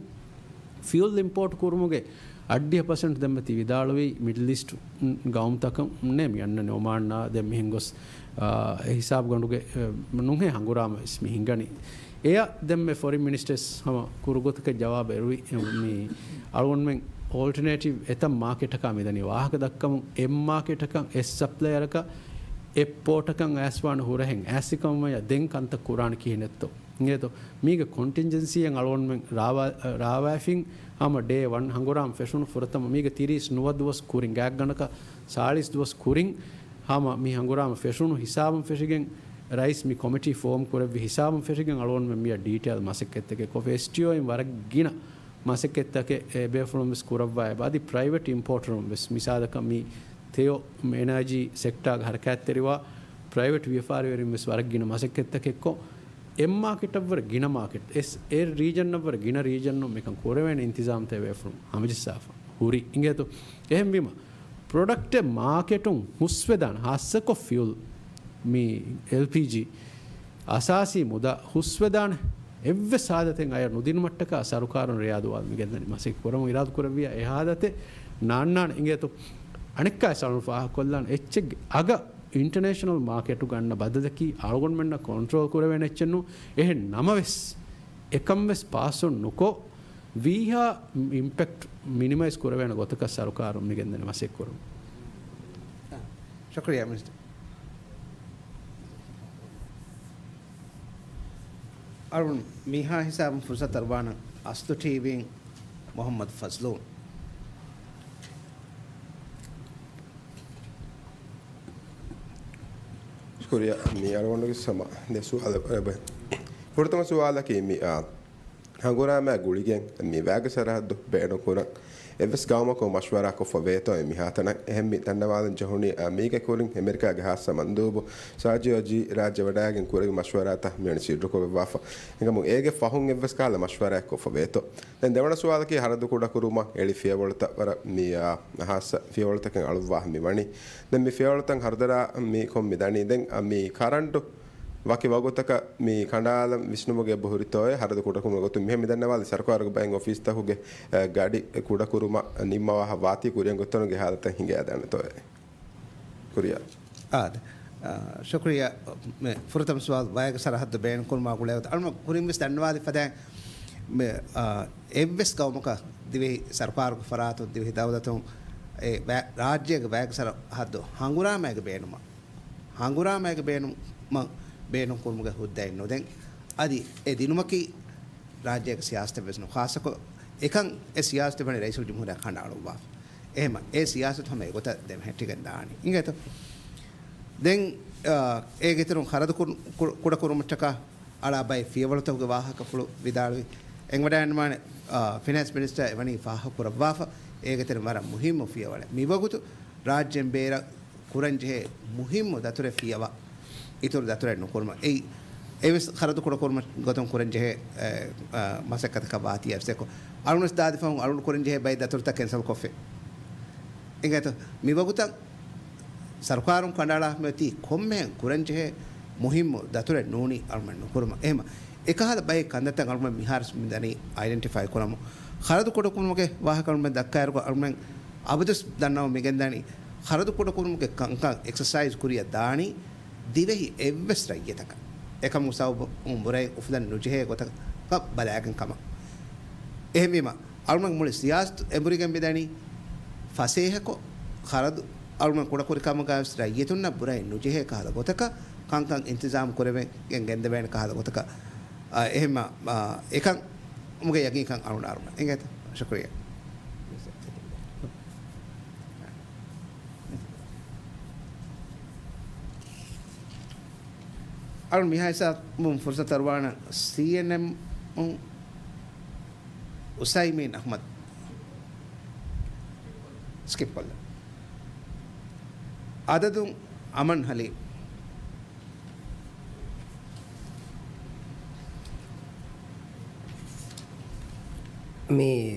ފިއުލް އިމްޕޯޓް ކުރުމުގެ އައްޑިހަ ޕަސެންޓް ދެންމެ ތި ވިދާޅުވީ މިޑްލް އީސްޓް ގައުމުތަކުންނޭ މި އަންނަނީ އޮމާންނާ ދެން މިހެން ގޮސް، އާ، އެ ހިސާބުގަނޑުގެ، އެ، ނުހޭ ހަނގުރާމަ ވެސް މި ހިނގަނީ. އެއަށް ދެންމެ ފޮރިން މިނިސްޓަރސް ހަމަ ކުރު ގޮތަކަށް ޖަވާބު އެރުވި، މި އަޅުގަނޑުމެން އޯލްޓަނޭޓިވް އެތައް މާކެޓަކާ މިދަނީ ވާހަކަ ދައްކަމުން، އެއް މާކެޓަކަށް އެއް ސަޕްލަޔަރަކަށް އެއް ޕޯޓަކަށް އައިސްވާން ހުރަހެން އައިސްފިކަމަށް ދެން ކަންތައް ކުރާނެ ކިހިނެއްތޯ؟ އިނގޭތޯ؟ މީގެ ކޮންޓިންޖެންސީއެއް އަޅުގަނޑުމެން ރާވާ-، ރާވާފިން ހަމަ ޑޭ ވަން ހަނގުރާމަ ފެށުނު ފުރަތަމަ މީގެ ތިރީސް ނުވަ ދުވަސް ކުރިން ގާތްގަނޑަކަށް ސާޅީސް ދުވަސް ކުރިން ހަމަ މި ހަނގުރާމަ ފެށުނު ހިސާބުން ފެށިގެން، ރައީސް މި ކޮމިޓީ ފޯމް ކުރެއްވި ހިސާބުން ފެށިގެން އަޅުގަނޑުމެން މިއަށް ޑީޓެއިލް މަސައްކަތްތަކެއް ކޮށްފި. އެސްޓީއޯއިން ވަރަށް ގިނަ މަސައްކަތްތަކެއް އެ ބޭފުޅުން ވެސް ކުރައްވާ އެބަ. އަދި ޕްރައިވެޓް އިމްޕޯޓަރުން ވެސް މިސާލަކަށް މި ތެޔޮ އެނާޖީ ސެކްޓާގެ ހަރަކާތްތެރިވާ ޕްރައިވެޓް ވިޔަފާރިވެރިން ވެސް ވަރަށް ގިނަ މަސައްކަތްތަކެއްކޮށް، އެއް މާކެޓަށްވުރެ ގިނަ މާކެޓް، އެސް އެ ރީޖަނަށްވުރެ ގިނަ ރީޖަނުން މިކަން ކުރެވޭނެ އިންތިޒާމްތައް ބޭފުޅުން ހަމަޖައްސާފަ ހުރި އިނގޭތޯ. އެހެންވީމަ، ޕްރޮޑަކްޓެއް މާކެޓުން ހުސްވެދާނެ، ހާއްސަކޮށް ފިއުލް، މި އެލްޕީޖީ، އަސާސީ މުދާ ހުސްވެދާނެ އެއްވެސް ހާލަތެއް އަޔަށް ނުދިނުމަށްޓަކާ ސަރުކާރުން ރިޔާދުވާލުމުގެ ދަނީ މަސައްކަތް ކުރަމުން އިރާދަ ކުރެއްވިޔާ އެ ހާލަތެއް ނާންނާނެ އިނގޭތޯ. އަނެއްކާ ސަޅުން ފާހަގަކޮށްލާނެ އެއްޗެއްގެ އަގަށް އިންޓަނޭޝަނަލް މާކެޓުގަ އަންނަ ބަދަލަކީ އަޅުގަނޑުމެންނަށް ކޮންޓްރޯލް ކުރެވޭނެ އެއްޗެއް ނޫން. އެހެން ނަމަވެސް، އެކަން ވެސް ޕާސް އޮން ނުކޮށް، ވީހާ އިމްޕެކްޓް މިނިމައިޒް ކުރެވޭނެ ގޮތަކަށް ސަރުކާރުން މި ގެންދަނީ މަސައްކަތް ކުރުން. ޝުކުރިއްޔާ މިނިސްޓަރ. އަޅުން މިހާ ހިސާބުން ފުރުސަތު އަރުވާނަން އަސްލު ޓީވީން މުޙައްމަދު ފަޒްލޫން. ޝުކުރިއްޔާ. މި އަޅުގަނޑުގެ ސަމާ ދެ ސުވާލަށް އެބަ. ފުރަތަމަ ސުވާލަކީ މި، އާ، ހަނގުރާމާ ގުޅިގެން މި ވާގި ސަރަހައްދު ބޭނުންކުރަން އެއްވެސް ގައުމަކު މަޝްވަރާ ކޮށްފަ ވޭތޯއޭ މިހާތަނަށް. އެހެން މި ދަންނަވާލަން ޖެހުނީ، އާ، މީގެ ކުރިން އެމެރިކާގެ ހާއްސަ މަންދޫބު ސާޖިއޯ ޖީ ރާއްޖެ ވަޑައިގެން ކުރެއްވި މަޝްވަރާތައް މިވަނީ ސިއްރުކޮށްފަ. އެކަމު އޭގެ ފަހުން އެއްވެސް ކަހަލަ މަޝްވަރާއެއް ކޮށްފަ ވޭތޯ. ދެން ދެވަނަ ސުވާލަކީ ހަރަދު ކުޑަކުރުމަށް އެޅި ފިޔަވަޅުތައް ވަރަށް މި، އާ، ހާއްސަ ފިޔަވަޅުތަކެއް އަޅުއްވާ މި ވަނީ. ދެން މި ފިޔަވަޅުތައް ހަރުދަރާ މި ކޮން މި ދަނީ؟ ދެން، އަ، މި ކަރަންޓު ވަކި ވަގުތަކަށް މި ކަނޑާލަން ވިސްނުމުގެ އެބަހުރިތޯއޭ ހަރަދު ކުޑަކުރުމުގެ ގޮތުން؟ މިހެން މި ދަންނަވާލި ސަރުކާރުގެ ބައެއް އޮފީސްތަކުގެ، އަ، ގަޑި ކުޑަކުރުމަށް ނިންމަވާހާ ވާތީ ކުރިއަށް ގޮތްތަނުގެ ހާލަތަށް ހިނގައިދާނެތޯއޭ؟ ކުރިއަށް. އާދެ. އާ، ޝުކުރިއްޔާ. މި ފުރަތަމަ ސުވާލު ވާގި ސަރަހައްދު ބޭނުންކުރުމާ ގުޅޭ ގޮތަށް އަޅުމަ ކުރިން ވެސް ދަންނަވާލި ފަދައިން މި، އާ، އެއްވެސް ގައުމަކަށް ދިވެހި ސަރުކާރުގެ ފަރާތުން ދިވެހި ދައުލަތުން އެ ވާ-، ރާއްޖޭގެ ވާގި ސަރަހައްދު ހަނގުރާމައިގެ ބޭނުމަށް ހަނގުރާމައިގެ ބޭނުމަށް ބޭނުންކުރުމުގެ ހުއްދައެއް ނުދޭން. އަދި އެ ދިނުމަކީ ރާއްޖޭގެ ސިޔާސަތެއް ވެސް ނޫން. ޚާއްޞަކޮށް އެކަން އެ ސިޔާސަތު ވަނީ ރައީސުލްޖުމްހޫރިއްޔާ ކަނޑައަޅުއްވާފަ. އެހެމަ އެ ސިޔާސަތު ހަމަ އެގޮތަށް ދެމެހެއްޓިގެން ދާނީ. އިނގޭތޯ؟ ދެން، އާ، އޭގެ އިތުރުން ޚަރަދު ކުރު-، ކު-، ކުޑަކުރުމަށްޓަކާ އަޅާ ބައެއް ފިޔަވަޅުތަކުގެ ވާހަކަފުޅު ވިދާޅުވި. އެނގިވަޑައިގަންނަވާނެ، އާ، ފިނޭންސް މިނިސްޓަރ އެވަނީ ފާހަގަކުރައްވާފަ. އޭގެ ތެރެ ވަރަށް މުހިއްމު ފިޔަވަޅެއް. މިވަގުތު ރާއްޖޭން ބޭރަށް ކުރަންޖެހޭ މުހިއްމު ދަތުރެއް ފިޔަވާ، އިތުރު ދަތުރެއް ނުކުރުމަށް. އެއީ، އެވެސް ޚަރަދު ކުޑަކުރުމަށް ގޮތުން ކުރަންޖެހޭ، އެ، އަ، މަސައްކަތަކަށް ވާތީ އައިސް އެކު. އަޅުންވެސް ދާދި ފަހުން އަޅުން ކުރަންޖެހޭ ބައެއް ދަތުރުތައް ކެންސަލް ކޮށްފި. އިނގޭތޯ؟ މިވަގުތަށް ސަރުކާރުން ކަނޑައަޅާފަ މިއޮތީ ކޮންމެހެން ކުރަންޖެހޭ މުހިއްމު ދަތުރެއް ނޫނީ އަޅުމެން ނުކުރުމަށް. އެހެމަ އެކަހަލަ ބައެއް ކަންތައްތައް އަޅުމެން މިހާރު މިދަނީ އައިޑެންޓިފައި ކުރަމު. ޚަރަދު ކުޑަކުރުމުގެ ވާހަކަ އަޅުމެން ދައްކާއިރު އަޅުމެން އަބަދުސް ދަންނަވަން މިގެންދަނީ ޚަރަދު ކުޑަކުރުމުގެ ކަންކަން އެކްސަސައިޒް ކުރިއަށް ދާނީ ދިވެހި އެއްވެސް ރައްޔިތަކަށް. އެކަމު ސަބަބުން ބުރައެއް އުފުލަން ނުޖެހޭ ގޮތަކަށް ބަލާގެން ކަމަށް. އެހެންވީމަ، އަޅުމެން މުޅި ސިޔާސަތު އެނބުރިގެން މިދަނީ ފަސޭހަކޮށް، ޚަރަދު އަޅުމެން ކުޑަކުރި ކަމުގައިވެސް ރައްޔިތުންނަށް ބުރައެއް ނުޖެހޭ ކަހަލަ ގޮތަކަށް، ކަންކަން އިންތިޒާމް ކުރެވެން ގެންދެވޭނެ ކަހަލަ ގޮތަކަށް. އާ، އެހެންމަ، އާ، އެކަން މުގެ ޔަގީންކަން އަޅުން އަރުމަށް އެނގޭތަ؟ ޝުކުރިއްޔާ. އަޅުން މިހާ ހިސާބުން ފުރުސަތު އަރުވާނަން ސީއެންއެމުން އުސައިމީން އަޙްމަދު ސްކިޕް ކޮށްލަން. އަދަދުން އަމަން ހަލީމް. މި،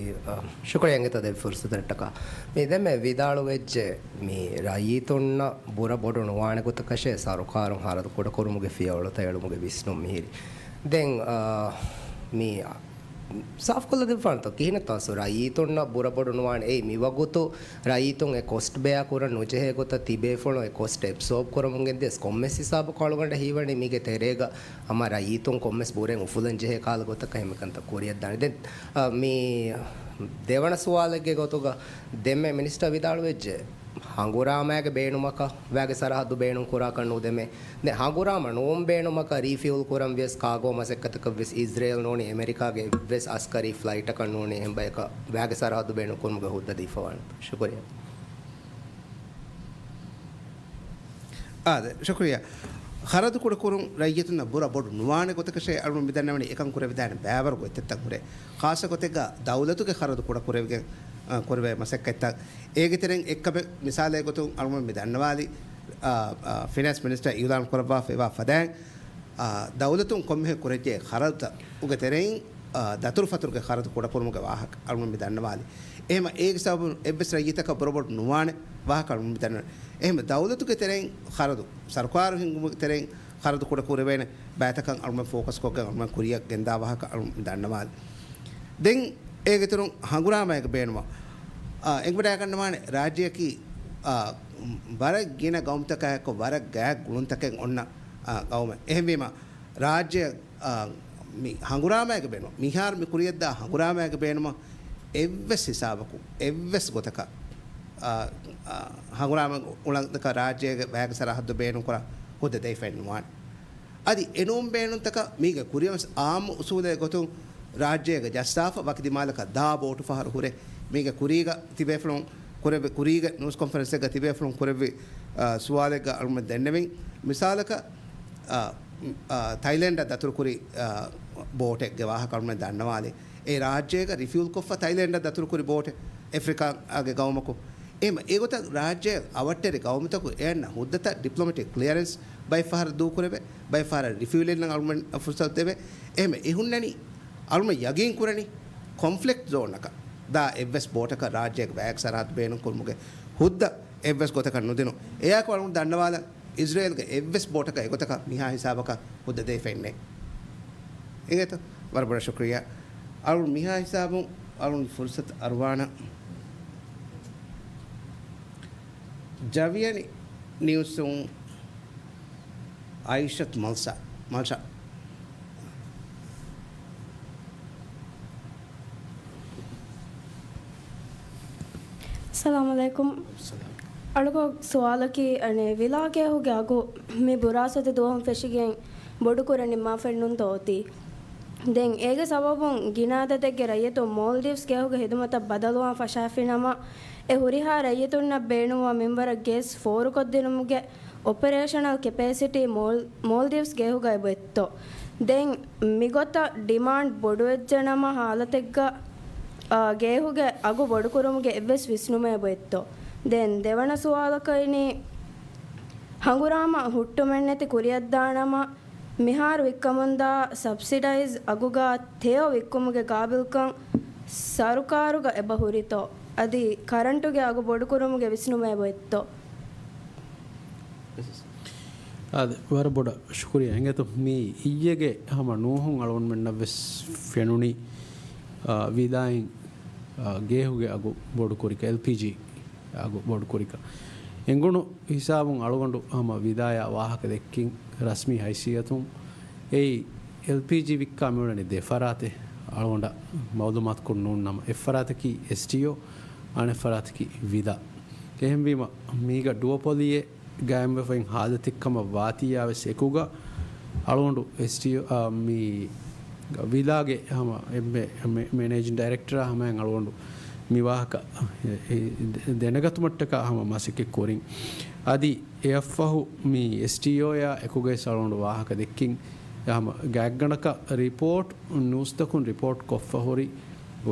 އަ، ޝުކުރިއްޔާ އިނގޭތޯ ދެއްވި ފުރުސަތަށްޓަކާ. މި ދެންމެ ވިދާޅުވެއްޖެ މި ރައްޔިތުންނަށް ބުރަ ބޮޑު ނުވާނެ ގޮތަކަށޭ ސަރުކާރުން ހަރަދު ކުޑަކުރުމުގެ ފިޔަވަޅުތައް އެޅުމުގެ ވިސްނުން މިހިރީ. ދެން، އަ، މި ސާފުކޮށްލަދެއްވާނެތޯ؟ ކިހިނެއްތޯ އަސް ރައްޔިތުންނަށް ބުރަބޮޑު ނުވާނެ. އެއީ މިވަގުތު ރައްޔިތުން އެ ކޮސްޓް ބެއާ ކުރަން ނުޖެހޭ ގޮތަށް ތިބޭފުޅުން އެ ކޮސްޓް އެބްސޯބް ކުރަމުން ގެންދިޔަސް ކޮންމެސް ހިސާބަކު އަޅުގަނޑަށް ހީވަނީ މީގެ ތެރޭގަ ހަމަ ރައްޔިތުން ކޮންމެސް ބުރެއް އުފުލަން ޖެހޭ ކަހަލަ ގޮތަކަށް އެހެން ކަންތައް ކުރިއަށްދާނެ. ދެން، އަ، މި ދެވަނަ ސުވާލެއްގެ ގޮތުގަ ދެންމެ މިނިސްޓަރ ވިދާޅުވެއްޖެ، ހަނގުރާމައިގެ ބޭނުމަކަށް ވައިގެ ސަރަހައްދު ބޭނުން ކުރާކަށް ނުދެމޭ. ދެން ހަނގުރާމަ ނޫން ބޭނުމަކަށް ރީފިއުލް ކުރަން ވިޔަސް ކާގޯ މަސައްކަތަކަށް ވެސް އިޒްރޭލް ނޫނީ އެމެރިކާގެ އެއްވެސް އަސްކަރީ ފްލައިޓަކަށް ނޫނީ އެހެން ބަޔަކަށް ވައިގެ ސަރަހައްދު ބޭނުން ކުރުމުގެ ހުއްދަ ދީފަވާނެ. ޝުކުރިއްޔާ. އާދެ، ޝުކުރިއްޔާ. ޚަރަދު ކުޑަކުރުން ރައްޔިތުންނަށް ބުރަ ބޮޑު ނުވާނެ ގޮތަކަށޭ އަޅުގަނޑު މިދަންނަވަނީ އެކަން ކުރެވިދާނެ ބައިވަރު ގޮތްތައްތައް ހުރޭ. ޚާއްޞަ ގޮތެއްގަ ދައުލަތުގެ ޚަރަދު ކުޑަކުރެވިގެން، އަ، ކުރެވޭ މަސައްކަތްތައް. އޭގެ ތެރެއިން އެއްކަމެއް މިސާލެއް ގޮތުން އަޅުގަނޑު މި ދަންނަވާލި، އާ، އާ، ފިނޭންސް މިނިސްޓަރ އިއުލާން ކުރައްވާފައިވާ ފަދައިން، އާ، ދައުލަތުން ކޮންމެހެން ކުރެއްޖެ ޚަރަދުތައް އުގެ ތެރެއިން، އާ، ދަތުރުފަތުރުގެ ޚަރަދު ކުޑަކުރުމުގެ ވާހަކަ އަޅުގަނޑު މި ދަންނަވާލި. އެހެމަ އޭގެ ސަބަބުން އެއްވެސް ރައްޔިތަކަށް ބުރަބޮޑު ނުވާނެ ވާހަކަ އަޅުގަނޑު މި ދަންނަވާލި. އެހެމަ ދައުލަތުގެ ތެރެއިން ޚަރަދު، ސަރުކާރު ހިންގުމުގެ ތެރެއިން ޚަރަދު ކުޑަކުރެވޭނެ ބައިތަކަށް އަޅުގަނޑު ފޯކަސް ކޮށްގެން އަޅުގަނޑު ކުރިއަށް ގެންދާ ވާހަކަ އަޅުގަނޑު މި ދަންނަވާލި. ދެން އޭގެ ތެރެއިން ހަނގުރާމައިގެ ބޭނުމަށް، އާ، އެނގިވަޑައިގަންނަވާނެ ރާއްޖެއަކީ، އާ، ވަރަށް ގިނަ ގައުމުތަކާއެކު ވަރަށް ގާތް ގުޅުންތަކެއް އޮންނަ، އާ، ގައުމެއް. އެހެންވީމަ، ރާއްޖެ، އާ، މި ހަނގުރާމައިގެ ބޭނުމަށް މިހާރު މި ކުރިއަށްދާ ހަނގުރާމައިގެ ބޭނުމަށް އެއްވެސް ހިސާބަކު އެއްވެސް ގޮތަކަށް، އާ، އާ، ހަނގުރާމަ އުޅަނދަކަށް ރާއްޖޭގެ ވައިގެ ސަރަހައްދު ބޭނުންކުރާ ހުއްދަ ދެވިފައެއް ނުވާނެ. އަދި އެނޫން ބޭނުންތަކަށް މީގެ ކުރިއަށް ވެސް އާއްމު އުސޫލެއް ގޮތުން ރާއްޖޭގަ ޖައްސާފަ ވަކި ދިމާލަކަށް ދާ ބޯޓު ފަހަރު ހުރޭ. މީގެ ކުރީގަ ތިބޭފުޅުން ކުރެއްވި، ކުރީގެ ނޫސް ކޮންފަރެންސެއްގަ ތިބޭފުޅުން ކުރެއްވި، އާ، ސުވާލެއްގަ އަޅުމެން ދެންނެވިން. މިސާލަކަށް، އާ، އާ، ތައިލެންޑަށް ދަތުރުކުރި، އާ، ބޯޓެއްގެ ވާހަކަ އަޅުމެން ދަންނަވާލި. އެ ރާއްޖޭގަ ރިފިއުލްކޮށްފަ ތައިލެންޑަށް ދަތުރުކުރި ބޯޓެއް އެފްރިކާގެ ގައުމަކު. އެހެމަ އެގޮތަށް ރާއްޖެ އަވަށްޓެރި ގައުމުތަކު އެއަންނަ ހުއްދަތައް ޑިޕްލޮމެޓިކް ކްލިއަރެންސް ބައެއްފަހަރަށް ދޫކުރެވޭ، ބައެއްފަހަރަށް ރިފިއުލެއް ނަން އަޅުމެން ފުރުސަތު ދެވޭ. އެހެމަ އެ ހުންނަނީ އަޅުމެން ޔަގީން ކުރަނީ ކޮންފްލިކްޓް ޒޯނަކަށް ދާ އެއްވެސް ބޯޓަކަށް ރާއްޖޭގެ ވައިގެ ސަރަހައްދު ބޭނުންކުރުމުގެ ހުއްދަ އެއްވެސް ގޮތަކަށް ނުދިނުން. އެއާއެކު އަޅުގަނޑު ދަންނަވާލަން، އިޒްރޭލްގެ އެއްވެސް ބޯޓަކަށް އެގޮތަކަށް މިހާ ހިސާބަކަށް ހުއްދަ ދޭފައެއް ނެތް. އިނގޭތޯ؟ ވަރަށް ބޮޑަށް ޝުކުރިއްޔާ. އަޅުން މިހާ ހިސާބުން އަޅުން ފުރުސަތު އަރުވާނަ. ޖަވިޔަނި ނިއުސުން އައިޝަތު މަލްޝާ، މަލްޝާ. އައްސަލާމުޢަލައިކުމް. އަޅުގަނޑު ސުވާލަކީ، އަނެއް، ވިލާގޭހުގެ އަގު މި ބުރާސަތި ދުވަހުން ފެށިގެން ބޮޑުކުރަން ނިންމާފައެއްނޫންތޯ އޮތީ؟ ދެން އޭގެ ސަބަބުން ގިނަ އަދަދެއްގެ ރައްޔިތުން މޯލްޑިވްސް ގޭހުގެ ހިދުމަތަށް ބަދަލުވާން ފަށާފިނަމަ، އެ ހުރިހާ ރައްޔިތުންނަށް ބޭނުންވާ މިންވަރަށް ގޭސް ފޯރުކޮށްދިނުމުގެ އޮޕަރޭޝަނަލް ކެޕޭސިޓީ މޯލް-، މޯލްޑިވްސް ގޭހުގައި އެބައޮތްތޯ؟ ދެން މިގޮތަށް ޑިމާންޑް ބޮޑުވެއްޖެނަމަ ހާލަތެއްގަ، އާ، ގޭހުގެ އަގު ބޮޑުކުރުމުގެ އެއްވެސް ވިސްނުމެއް އެބައޮތްތޯ؟ ދެން ދެވަނަ ސުވާލަކަށް އިނީ، ހަނގުރާމަ ހުއްޓުމެއްނެތި ކުރިއަށްދާނަމަ، މިހާރު ވިއްކަމުންދާ ސަބްސިޑައިޒް އަގުގަ ތެޔޮ ވިއްކުމުގެ ގާބިލްކަން ސަރުކާރުގަ އެބަ ހުރިތޯ؟ އަދި ކަރަންޓުގެ އަގު ބޮޑުކުރުމުގެ ވިސްނުމެއް އެބައޮތްތޯ؟ އާދެ، ވަރަށް ބޮޑަށް ޝުކުރިއްޔާ. އިނގޭތޯ، މި އިއްޔެގެ ހަމަ ނޫހުން އަޅުގަނޑުމެންނަށް ވެސް ފެނުނީ، އާ، ވިލާއިން، އާ، ގޭހުގެ އަގު ބޮޑުކުރިކަން، އެލްޕީޖީ އަގު ބޮޑުކުރިކަން. އެނގުނު ހިސާބުން އަޅުގަނޑު ހަމަ ވިލާޔާ ވާހަކަ ދެއްކިން ރަސްމީ ހައިސިއްޔަތުން އެއީ އެލްޕީޖީ ވިއްކާ މިއުޅެނީ ދެ ފަރާތެއް. އަޅުގަނޑަށް މައުލޫމާތުކޮށް ނޫން ނަމަ، އެއް ފަރާތަކީ އެސްޓީއޯ، އަނެއް ފަރާތަކީ ވިލާ. އެހެންވީމަ، މީގަ ޑުއޮޕޮލީއެއް ގާއިމްވެފައި ހާލަތެއްކަމަށް ވާތީޔާ ވެސް އެކުގަ އަޅުގަނޑު އެސްޓީއޯ، އާ، މި ވިލާގެ ހަމަ އެންމެ، މެ-، މެނޭޖިން ޑައިރެކްޓަރާ ހަމައިން އަޅުގަނޑު މި ވާހަކަ އެ، އެ، ދެނެގަތުމަށްޓަކާ ހަމަ މަސައްކަތް ކުރިން. އަދި އެއަށްފަހު މި އެސްޓީއޯއާ އެކުގައި އަޅުގަނޑު ވާހަކަ ދެއްކިން ހަމަ ގާތްގަނޑަކަށް ރިޕޯޓް، ނޫސްތަކުން ރިޕޯޓް ކޮށްފަ ހުރި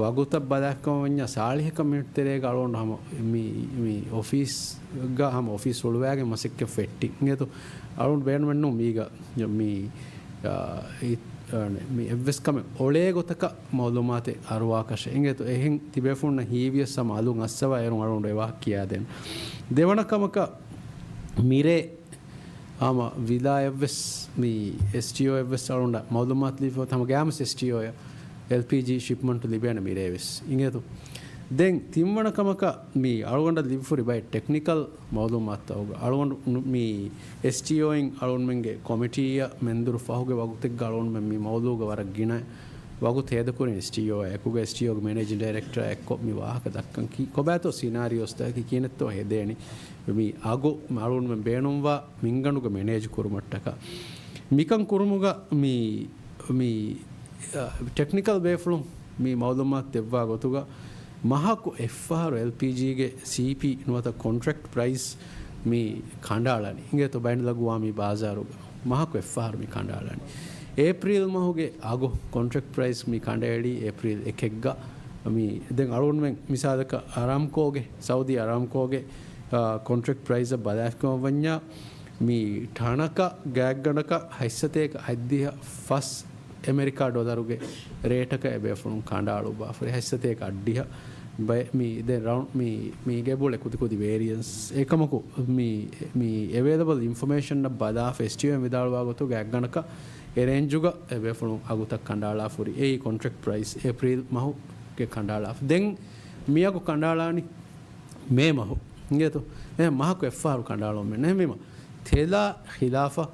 ވަގުތަށް ބަލާކަމަށް ވަންޏާ ސާޅީހަކަށް މިނެޓް ތެރޭގަ އަޅުގަނޑު ހަމަ މި، މި އޮފީސްގަ ހަމަ އޮފީސް ހުޅުވާގެން މަސައްކަތް ފެއްޓިން. އިނގޭތޯ، އަޅުގަނޑު ބޭނުމެއްނު މީގަ މި، އާ، އި-، އާ، މި އެއްވެސް ކަމެއް އޮޅޭ ގޮތަކަށް މައުލޫމާތެއް އަރުވާކަށެއް. އިނގޭތޯ، އެހެން ތިބޭފުޅުންނަށް ހީވިޔަސް ހަމަ އަލުން އައްސަވާ އޭރުން އަޅުގަނޑު އެ ވާހަކަ ކިޔާދޭން. ދެވަނަ ކަމަކަށް މިރޭ ހަމަ ވިލާއަށްވެސް މި އެސްޓީއޯއަށްވެސް އަޅުގަނޑަށް މައުލޫމާތު ލިބިފަ ހަމަ ގާމަސް އެސްޓީއޯއަށް އެލްޕީޖީ ޝިޕްމަންޓު ލިބޭނެ މިރޭވެސް އިނގޭތޯ. ދެން ތިންވަނަ ކަމަކަށް މި އަޅުގަނޑަށް ލިބިފުރި ބައެއް ޓެކްނިކަލް މައުލޫމާތުތަކުގަ އަޅުގަނޑު މި އެސްޓީއޯއިން އަޅުގަނޑުމެންގެ ކޮމިޓީއަށް މެންދުރު ފަހުގެ ވަގުތެއްގަ އަޅުގަނޑުމެން މި މައުލޫގަ ވަރަށް ގިނަ ވަގުތު ހޭދަކުރިން އެސްޓީއޯއާ އެކުގަ އެސްޓީއޯގެ މެނޭޖިން ޑައިރެކްޓަރާ އެއްކޮށް މި ވާހަކަ ދައްކަން ކި-، ކޮބާތޯ ސިނާރިއޯސްތަކަކީ ކިހިނެއްތޯ ހެދޭނީ މި އަގު އަޅުގަނޑުމެން ބޭނުންވާ މިންގަނޑުގަ މެނޭޖް ކުރުމަށްޓަކާ. މިކަން ކުރުމުގަ މި، މި، އަ، ޓެކްނިކަލް ބޭފުޅުން މި މައުލޫމާތު ދެއްވާ ގޮތުގަ މަހަކު އެއްފަހަރު އެލްޕީޖީގެ ސީޕީ ނުވަތަ ކޮންޓްރެކްޓް ޕްރައިސް މި ކަނޑައަޅަނީ. އިނގޭތޯ ބައިނަލްއަގުވާމީ ބާޒާރުގަ މަހަކު އެއްފަހަރު މި ކަނޑައަޅަނީ. އޭޕްރީލް މަހުގެ އަގު ކޮންޓްރެކްޓް ޕްރައިސް މި ކަނޑައެޅީ އޭޕްރީލް އެކެއްގަ. މި ދެން އަޅުގަނޑުމެން މިސާލަކަށް އަރާމްކޯގެ، ސައުދީ އަރާމްކޯގެ، އާ، ކޮންޓްރެކްޓް ޕްރައިސްއަށް ބަލާފިކަމަށް ވަންޏާ، މި ޓަނަކަށް ގާތްގަނޑަކަށް ހަތްސަތޭކަ ހަތްދިހަ ފަސް އެމެރިކާ ޑޮލަރުގެ ރޭޓަކަށް އެބޭފުޅުން ކަނޑައަޅުއްވާފަ ހުރި ހަތްސަތޭކަ އަށްޑިހަ. ބައެ-، މި ދެން ރައުންޑް މި، މީގެ ބުޅެ ކުދިކުދި ވޭރިއަންސް. އެކަމަކު މި، މި އެވޭލަބަލް އިންފޮމޭޝަންއަށް ބަލާފަ އެސްޓީއޯއިން ވިދާޅުވާ ގޮތުގަ ގާތްގަނޑަކަށް އެ ރޭންޖުގަ އެބޭފުޅުން އަގުތައް ކަނޑައަޅާފަ ހުރި. އެއީ ކޮންޓްރެކްޓް ޕްރައިސް އޭޕްރީލް މަހުގެ ކަނޑައަޅާފަ. ދެން މިއަގު ކަނޑައަޅާނީ މޭ މަހު. އިނގޭތޯ؟ އެ މަހަކު އެއްފަހަރު ކަނޑައަޅުމެއް ނެހެމީމަ. ތެލާ ޚިލާފަށް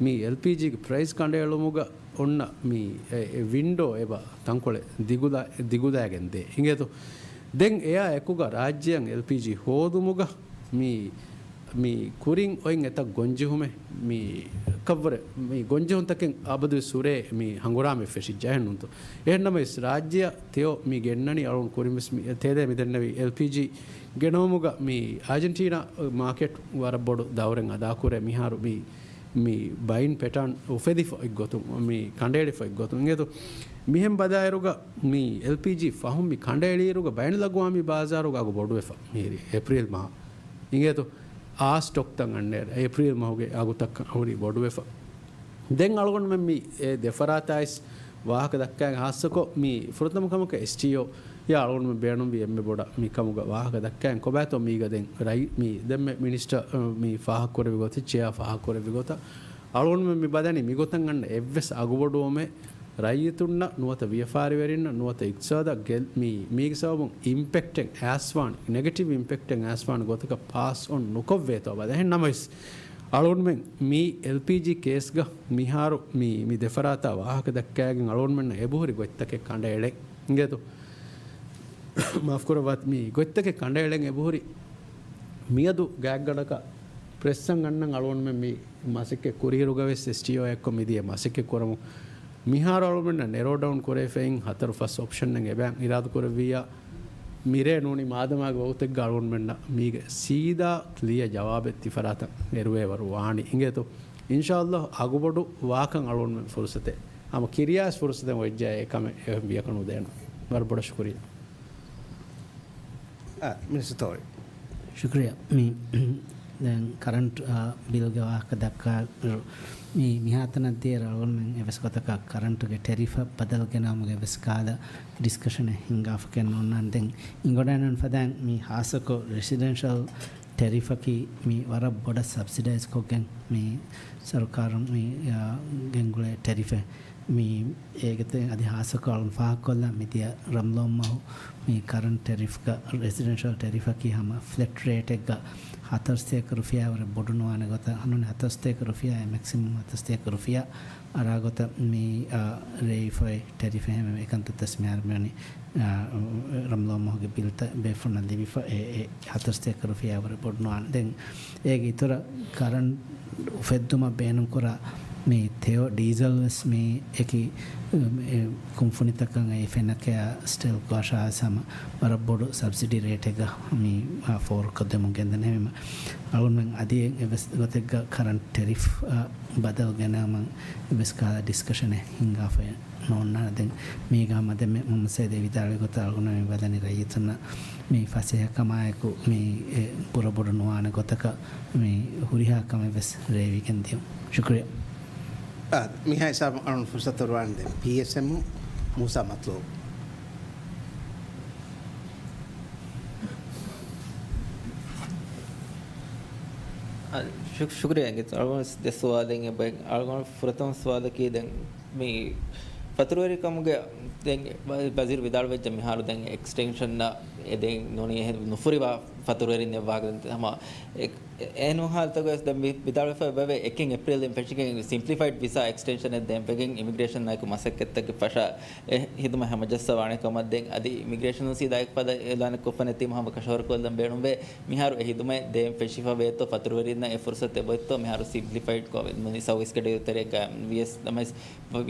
މި އެލްޕީޖީގެ ޕްރައިސް ކަނޑައެޅުމުގަ އޮންނަ މި އެ، އެ ވިންޑޯ އެބަ ތަންކޮޅެއް ދިގުލާ-، ދިގުލާގެން ދޭ. އިނގޭތޯ؟ ދެން އެއާ އެކުގަ ރާއްޖެއަށް އެލްޕީޖީ ހޯދުމުގަ މި، މި ކުރިން އޮތް އެތައް ގޮންޖެހުމެއް މި ކަށްވުރެ މި ގޮންޖެހުންތަކެއް އަބަދުވެސް ހުރޭ މި ހަނގުރާމައެއް ފެށިއްޖެ އެހެންނޫންތޯ. އެހެންނަމަވެސް ރާއްޖެއަށް ތެޔޮ މި ގެންނަނީ އަޅުން ކުރިންވެސް މި ތޭދޭ މި ދެންނެވި އެލްޕީޖީ ގެނައުމުގަ މި އާޖެންޓީނާ މާކެޓް ވަރަށް ބޮޑު ދައުރެއް އަދާކުރޭ މިހާރު މި، މި ބައިން ޕެޓާން އުފެދިފަ އޮތްގޮތުން، މި ކަނޑައެޅިފަ އޮތްގޮތުން. އިނގޭތޯ މިހެން ބަލާއިރުގަ މި އެލްޕީޖީ ފަހުން މި ކަނޑައެޅިއިރުގަ ބައިނަލްއަގުވާމީ ބާޒާރުގަ އަގު ބޮޑުވެފަ މިހިރީ އޭޕްރީލް މަހަށް. އިނގޭތޯ؟ އާ ސްޓޮކްތައް އަންނައިރު އޭޕްރީލް މަހުގެ އަގުތައް ހުރީ ބޮޑުވެފަ. ދެން އަޅުގަނޑުމެން މި އެ ދެފަރާތާއިސް ވާހަކަ ދައްކާގެން ހާއްސަކޮށް މި ފުރަތަމަ ކަމަކަށް އެސްޓީއޯ އަޅުގަނޑުމެން ބޭނުންވީ އެންމެ ބޮޑަށް މި ކަމުގަ ވާހަކަ ދައްކާގެން ކޮބާތޯ މީގަ ދެން ރައި-، މި ދެންމެ މިނިސްޓަރ މި ފާހަގަކުރެއްވި ގޮތަށް، ޗެއާ ފާހަގަކުރެއްވި ގޮތަށް އަޅުގަނޑުމެން މި ބަލަނީ މިގޮތަށް އަންނަ އެއްވެސް އަގުބޮޑުވުމެއް ރައްޔިތުންނަށް ނުވަތަ ވިޔަފާރިވެރިންނަށް ނުވަތަ އިޤްތިޞާދަށް ގެ-، މި-، މީގެ ސަބަބުން އިމްޕެކްޓެއް އައިސްފާން، ނެގެޓިވް އިމްޕެކްޓެއް އައިސްފާން ގޮތަކަށް ޕާސް އޮން ނުކޮށްވޭތޯ ބަލަ. އެހެން ނަމަވެސް، އަޅުގަނޑުމެން މި އެލްޕީޖީ ކޭސްގަ މިހާރު މި، މި ދެފަރާތާ ވާހަކަ ދައްކާގެން އަޅުގަނޑުމެންނަށް އެބަހުރި ގޮތްތަކެއް ކަނޑައެޅެން އިނގޭތޯ؟ މާފްކުރައްވާތި، މި ގޮތްތަކެއް ކަނޑައެޅެން އެބަހުރި. މިއަދު ގާތްގަނޑަކަށް ޕްރެސްއަށް އަންނަން އަޅުގަނޑުމެން މި މަސައްކަތް ކުރިއިރުގަވެސް އެސްޓީއޯ އެއްކޮށް މިދިޔަ މަސައްކަތް ކުރަމުން މިހާރު އަޅުގަނޑުމެންނަށް ނެރޯ ޑައުން ކުރެވިފައި ހަތަރު ފަސް އޮޕްޝަންއެއް އެބައިން އިރާދަ ކުރެއްވިއްޔާ، މިރޭ ނޫނީ މާދަމާގެ ވަގުތެއްގަ އަޅުގަނޑުމެންނަށް މީގެ ސީދާ ކްލިއަ ޖަވާބެއް ތިފަރާތަށް އެރުވޭވަރު ވާނީ އިނގޭތޯ؟ އިންޝާﷲ އަގުބޮޑު ވާކަން އަޅުގަނޑުމެން ފުރުސަތެއް ހަމަ ކިރިޔާސް ފުރުސަތެއް އޮތްޖާ އެކަމެއް އެހެން ވިޔަކަން ނުދޭނަން. ވަރަށް ބޮޑަށް ޝުކުރިއްޔާ. އާ، މިނިސްޓަރ ތޯވީ. ޝުކުރިއްޔާ. މި ދެން ކަރަންޓް، އާ، ބިލްގެ ވާހަކަ ދައްކާ މި މިހާތަނަށް ދިޔަ އަޅުގަނޑުމެން އެއްވެސް ގޮތަކަށް ކަރަންޓުގެ ޓެރިފަށް ބަދަލު ގެނައުމުގެ އެއްވެސް ކަހަލަ ޑިސްކަޝަނެއް ހިންގާފަކަށް ނޯންނާނެ. ދެން އިނގޮޑާނަން ފަދައިން މި ހާއްސަކޮށް ރެސިޑެންޝަލް ޓެރިފަކީ މި ވަރަށް ބޮޑަށް ސަބްސިޑައިޒް ކޮށްގެން މި ސަރުކާރުން މި، އާ، ގެންގުޅޭ ޓެރިފެއް. މި އޭގެ ތެ-، އަދި ހާއްސަކޮށް އަޅުން ފާހަގަކޮށްލާ މިދިޔަ ރަމްޟާން މަހު މި ކަރަންޓް ޓެރިފްގަ ރެސިޑެންޝަލް ޓެރިފަކީ ހަމަ ފްލެޓް ރޭޓެއްގަ ހަތަރުސަތޭކަ ރުފިޔާ ވަރަށް ބޮޑު ނުވާނެ ގޮތަށް ހަނުނެ ހަތަރުސަތޭކަ ރުފިޔާ މެކްސިމަމް ހަތަރުސަތޭކަ ރުފިޔާ އަރާ ގޮތަށް މި، އާ، ރޭވިފައި ޓެރިފެއް ހެމެ އެކަންތައް ތަސް މިހާރު މިވަނީ، އާ، ރަމްޟާން މަހުގެ ބިލްތައް ބޭފުޅުންނަށް ލިބިފަ އެ، އެ ހަތަރުސަތޭކަ ރުފިޔާ ވަރަށް ބޮޑު ނުވާނެ. ދެން އޭގެ އިތުރަށް ކަރަންޓް އުފެއްދުމަށް ބޭނުންކުރާ މި ތެޔޮ ޑީޒަލް ވެސް މި އެކި، އެ، ކުންފުނިތަކަށް އެ ފެނަކެއާ ސްޓެލްކޯ އަށާވެސް ހަމަ ވަރަށް ބޮޑު ސަބްސިޑީ ރޭޓެއްގަ މި، އާ، ފޯރުކޮށްދެމުން ގެންދަން ހެވީމަ. އަޅުގަނޑުމެން އަދި އެއްވެސް ގޮތެއްގަ ކަރަންޓް ޓެރިފް، އާ، ބަދަލު ގެނައުމަށް އެއްވެސް ކަހަލަ ޑިސްކަޝަނެއް ހިންގާފައެއް ނޯންނާނެ. ދެން މީގަ ހަމަ ދެންމެ މުހައްމަދު ސައީދު ވިދާޅުވި ގޮތަށް އަޅުގަނޑު މި ބަލަނީ ރައްޔިތުންނަށް މި ފަސޭހަކަމާއެކު މި އެ ބުރަބޮޑު ނުވާނެ ގޮތަކަށް މި ހުރިހާ ކަމެއް ވެސް ރޭވިގެން ދިޔުން. ޝުކުރިއްޔާ. އާ، މިހާ ހިސާބުން އަޅުން ފުރުސަތު އޮރުވާނެ ދެން ޕީއެސްއެމް މޫސާ މަތްލޫބް. އާ، ޝު-، ޝުކުރިއްޔާ އިނގޭތޯ. އަޅުގަނޑު ދެ ސުވާލެއް އެބަ-، އަޅުގަނޑު ފުރަތަމަ ސުވާލަކީ ދެން މި ފަތުރުވެރިކަމުގެ ދެން ވަ-، ވަޒީރު ވިދާޅުވެއްޖެ މިހާރު ދެން އެކްސްޓެންޝަން އެ ދެން ނޫނީ އެހެން ނުފުރި ވާ ފަތުރުވެރިން އެއްވާހަކަ ދެން ހަމަ އެ-، އެ-، އެހެން ހާލަތަކު ވެސް ދެން ވި-، ވިދާޅުވެފަ ވެވޭ އެކެއް އޭޕްރީލް ދެން ފެށިގެން ސިމްޕްލިފައިޑް ވިސާ އެކްސްޓެންޝަން އެއް ދޭން ވެގެން އިމިގްރޭޝަން އާއެކު މަސައްކަތްތަކެއް ފަށާ އެ ހިދުމަތް ހަމަޖައްސަވާނެ ކަމަށް ދެން އަދި އިމިގްރޭޝަނުން ސީދާ އެކު ފަދަ އިއުލާނެއް ކޮށްފަ ނެތީމަ ހަމަ ކަށަވަރުކޮށްލަން ބޭނުންވޭ. މިހާރު އެ ހިދުމަތް ދޭން ފެށިފަ ވޭތޯ ފަތުރުވެރިންނަށް އެ ފުރުސަތު އެބައޮތްތޯ މިހާރު ސިމްޕްލިފައިޑް ކޮށް ސައުތް އީސްޓް ގެޓް ތެރޭގަ ވިޔަސް ދަމަސް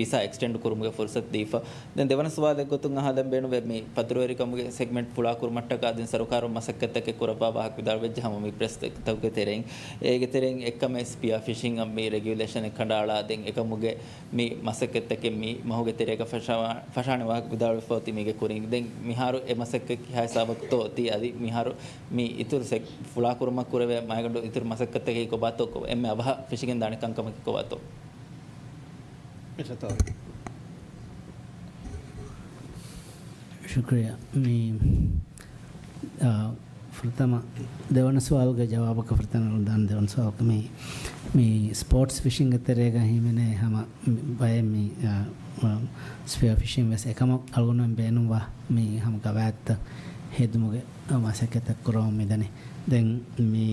ވިސާ އެކްސްޓެންޑް ކުރުމުގެ ފުރުސަތު ދީފަ. ދެން ދެވަނަ ސުވާލެއް ގޮތުން އަހާލަން ބޭނުންވޭ މި ފަތުރުވެރިކަމުގެ ސެގްމެންޓް ފުޅާކުރުމަށްޓަކާ ދެން ސަރުކާރުން މަސައްކަތްތަކެއް ކުރައްވާ ވާހަކަ ވިދާޅުވެއްޖެ ހަމަ މި ޕްރެސް ތަކުގެ ތެރެއިން. އޭގެ ތެރެއިން އެއްކަމެއް ސްޕިއާ ފިޝިން އަށް މި ރެގިއުލޭޝަނެއް ކަނޑައަޅާ ދެން އެކަމުގެ މި މަސައްކަތްތަކެއް މި މަހުގެ ތެރޭގަ ފަށާ-، ފަށާނެ ވާހަކަ ވިދާޅުވެފަ އޮތީ މީގެ ކުރިން. ދެން މިހާރު އެ މަސައްކަތް ކިހާ ހިސާބަކުތޯ އޮތީ އަދި މިހާރު މި އިތުރު ސެ-، ފުޅާކުރުމަށް ކުރެވޭ މައިގަނޑު އިތުރު މަސައްކަތްތަކަކީ ކޮބާތޯ ކޮ-، އެންމެ އަވަހަށް ފެށިގެންދާނެ ކަންކަމަކީ ކޮބާތޯ؟ މިސްޓަ ތޯ. ޝުކްރިޔާ. މި، އާ، ފުރަތަމަ ދެވަނަ ސުވާލުގެ ޖަވާބަކަށް ފުރަތަމަ ދާން ދެވަނަ ސުވާލަކަށް މި، މި ސްޕޯޓްސް ފިޝިންގ ތެރޭގަ ހިމެނޭ ހަމަ ބައެއް މި، އާ، ސްޕިއާ ފިޝިން ވެސް އެކަމަށް އަޅުގަނޑުމެން ބޭނުންވާ މި ހަމަ ގަވާއިދުތައް ހެދުމުގެ މަސައްކަތެއް ކުރަމުން މިދަނީ. ދެން މި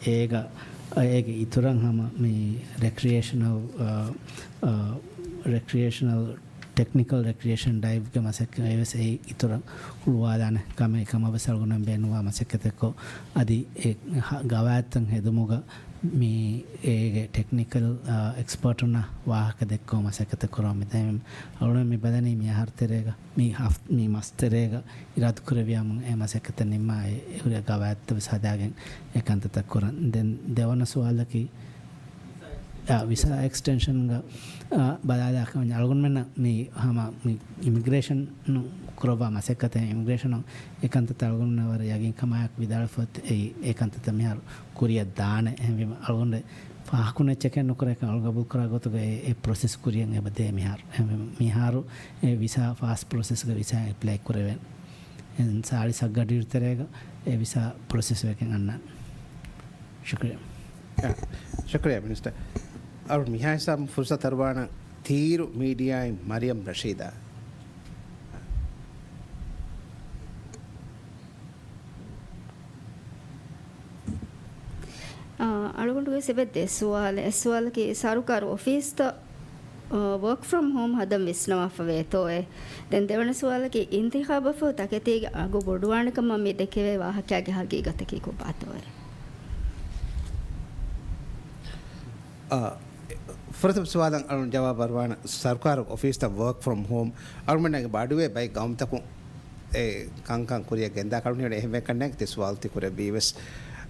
އޭގަ، އޭގެ އިތުރަށް ހަމަ މި ރެކްރިއޭޝަނަލް، އާ، އާ، ރެކްރިއޭޝަނަލް ޓެކްނިކަލް ރެކްރިއޭޝަން ޑައިވްގެ މަސައްކަތް ވެސް އެއީ އިތުރަށް ހުޅުވާލާނެ ކަމެއް ކަމަށް ވެސް އަޅުގަނޑުމެން ބޭނުންވާ މަސައްކަތެއްކޮށް، އަދި އެ ހަ-، ގަވާއިދުތައް ހެދުމުގަ މި އޭގެ ޓެކްނިކަލް، އާ، އެކްސްޕާޓުންނަށް ވާހަކަ ދެއްކުމަށް މަސައްކަތެއް ކުރަމުން މިދަނީ. އަޅުގަނޑުމެން މި ބަލަނީ މި އަހަރު ތެރޭގަ، މި ހަފް-، މި މަސް ތެރޭގަ އިރާދަކުރެއްވިޔާމު އެ މަސައްކަތަށް ނިންމާ އެ ހުރި ގަވާއިދުތައް ވެސް ހަދާގެން އެ ކަންތައްތައް ކުރަން. ދެން ދެވަނަ ސުވާލަކީ، އާ، ވިސާ އެކްސްޓެންޝަންގަ، އާ، ބަލާލާ ކަމަށް އަޅުގަނޑުމެންނަށް މި ހަމަ މި އިމިގްރޭޝަން ކުރައްވާ މަސައްކަތެއް، އިމިގްރޭޝަނުން އެ ކަންތައްތައް އަޅުގަނޑުމެންނަށް ވަރަށް ޔަގީންކަމާއެކު ވިދާޅުފަ އޮތް އެ، އެ ކަންތައްތައް މިހާރު ކުރިއަށް ދާނެ. އެހެންވީމަ އަޅުގަނޑު ފާހަގަކުރުން އެއްޗެކޭ ނުކުރޭ ކަމަށް އަޅުގަނޑު ގަބޫލުކުރާ ގޮތުގަ އެ، އެ ޕްރޮސެސް ކުރިއަށް އެބަ ދޭ މިހާރު. އެހެންވީމަ މިހާރު އެ ވިސާ ފާސްޓް ޕްރޮސެސްގަ ވިސާ އެޕްލައި ކުރެވޭނެ. އެ ސާޅީސް އަށް ގަޑިއިރު ތެރޭގަ އެ ވިސާ ޕްރޮސެސް ވެގެން އަންނާނެ. ޝުކްރިޔާ. އާ، ޝުކްރިޔާ މިނިސްޓަރ. އަޅު މިހާ ހިސާބުން ފުރުސަތު އަރުވާނަން ތީރު މީޑިއާއިން މަރިޔަމް ރަޝީދާ. އާ، އަޅުގަނޑުގެ ސެބެ ދެ ސުވާލެއް. އެއް ސުވާލަކީ ސަރުކާރު އޮފީސްތައް އާ، ވޯކް ފްރޮމް ހޯމް ހަދަން ވިސްނަވާފަ ވޭތޯއޭ؟ ދެން ދެވަނަ ސުވާލަކީ، އިންތިޚާބަށްފަހު ތަކެތީގެ އަގު ބޮޑުވާނެ ކަމަށް މި ދެކެވޭ ވާހަކައިގެ ހަގީގަތަކީ ކޮބާތޯއޭ؟ އާ، ފުރަތަމަ ސުވާލަށް އަޅުން ޖަވާބު އަރުވާނަ، ސަރުކާރު އޮފީސްތައް ވޯކް ފްރޮމް ހޯމް އަޅުމެންނަށް ބަޑުވޭ ބައެއް ގައުމުތަކުން އެ ކަންކަން ކުރިއަށް ގެންދާ ކަޅުން ހިނގަން އެހެންވެ ކަންނޭނގެ ތި ސުވާލު ތި ކުރެއްވީ ވެސް.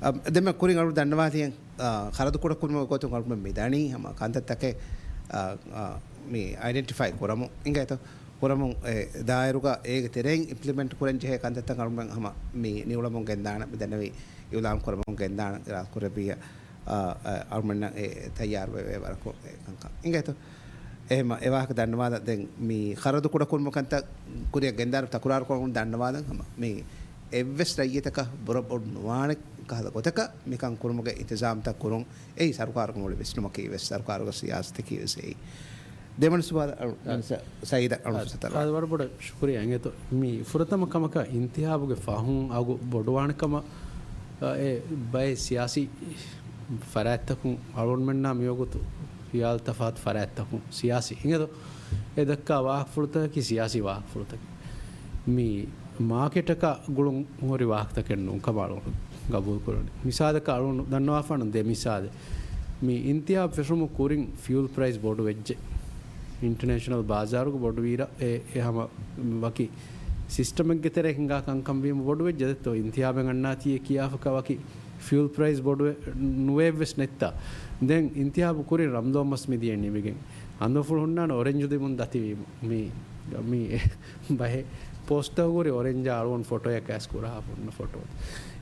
އަ، ދެންމެ ކުރިން އަޅު ދަންނަވާލިއެއް އާ، ޚަރަދު ކުޑަކުރުމުގެ ގޮތުން އަޅުގަނޑު މިދަނީ ހަމަ ކަންތައްތަކެއް، އާ، އާ، މި އައިޑެންޓިފައި ކުރަމުން އިނގޭތޯ. ކުރަމުން އެ ދާއިރުގަ އޭގެ ތެރެއިން އިމްޕްލިމެންޓް ކުރަން ޖެހޭ ކަންތައްތައް އަޅުގަނޑު ހަމަ މި ނިއުޅަމުން ގެންދާނަ މިދަންނަވީ އިއުލާން ކުރަމުން ގެންދާނަ އިރާދަ ކުރެއްވިއްޔާ. އާ، އަ، އަޅުމެންނަށް އެ ތައްޔާރުވެވޭ ވަރަކު އެ ކަންކަން. އިނގޭތޯ؟ އެހެމަ އެ ވާހަކަ ދަންނަވާލަ ދެން މި ޚަރަދު ކުޑަކުރުމު ކަންތައް ކުރިއަށް ގެންދާރު ތަކުރާރު ކޮށް ދަންނަވާލަން ހަމަ މި އެއްވެސް ރައްޔިތަކަށް ބުރަ ބޮޑު ނުވާނެ ކަހަލަ ގޮތަކަށް މިކަން ކުރުމުގެ އިންތިޒާމްތައް ކުރުން. އެއީ ސަރުކާރުގެ މުޅި ވިސްނުމަކީ ވެސް، ސަރުކާރުގެ ސިޔާސަތަކީ ވެސް އެއީ. ދެވަނަ ސުވާލަށް އަޅު-، އަ-، މިނިސްޓަރ ސައީދަށް އަޅު އަ-، ފުރުސަތު އަޅު. އަ، ވަރަށް ބޮޑަށް ޝުކުރިއްޔާ އިނގޭތޯ. މި ފުރަތަމަ ކަމަކަށް އިންތިހާބުގެ ފަހުން އަގު ބޮޑުވާނެ ކަމަށް، އަ، އެ ބައެއް ސިޔާސީ ފަރާތްތަކުން އަޅުގަނޑުމެންނާ މިވަގުތު ހިޔާލު ތަފާތު ފަރާތްތަކުން ސިޔާސީ އިނގޭތޯ. އެ ދައްކާ ވާހަކަފުޅުތަކަކީ ސިޔާސީ ވާހަކަފުޅުތަކެއް. މި މާކެޓަކާ ގުޅުން ހުރި ވާހަކަތަކެއް ނޫން ކަމަށް އަޅުގަނޑު ގަބޫލު ކުރަނީ. މިސާލަކަށް އަޅުގަނޑު ދަންނަވާފާނަން ދެ މިސާލެއް. މި އިންތިހާބު ފެށުމު ކުރިން ފިއުލް ޕްރައިސް ބޮޑު ވެއްޖެ. އިންޓަނޭޝަނަލް ބާޒާރުގަ ބޮޑު ވީރަށް އެ، އެ ހަމަ ވަކި ސިސްޓަމެއްގެ ތެރޭ ހިނގާ ކަންކަން ވީމަ ބޮޑު ވެއްޖެ ދެއްތޯ. އިންތިހާބެއް އަންނާތީ އެ ކިޔާފަކަ ވަކި ފިއުލް ޕްރައިސް ބޮޑު ނުވެއްވެސް ނެއްތާ. ދެން އިންތިހާބު ކުރިން ރަމްޟާން މަސް މިދިޔަ ނިމިގެން ހަނދުފުޅު ހުންނާނެ އޮރެންޖު ލިބުން ދަތިވީމަ. މި، މި ބަހެއް ޕޯސްޓަކު ހުރި އޮރެންޖާ އަޅުގަނޑު ފޮޓޯއެއް އައިސް ކުރާ ހުންނަ ފޮޓޯ.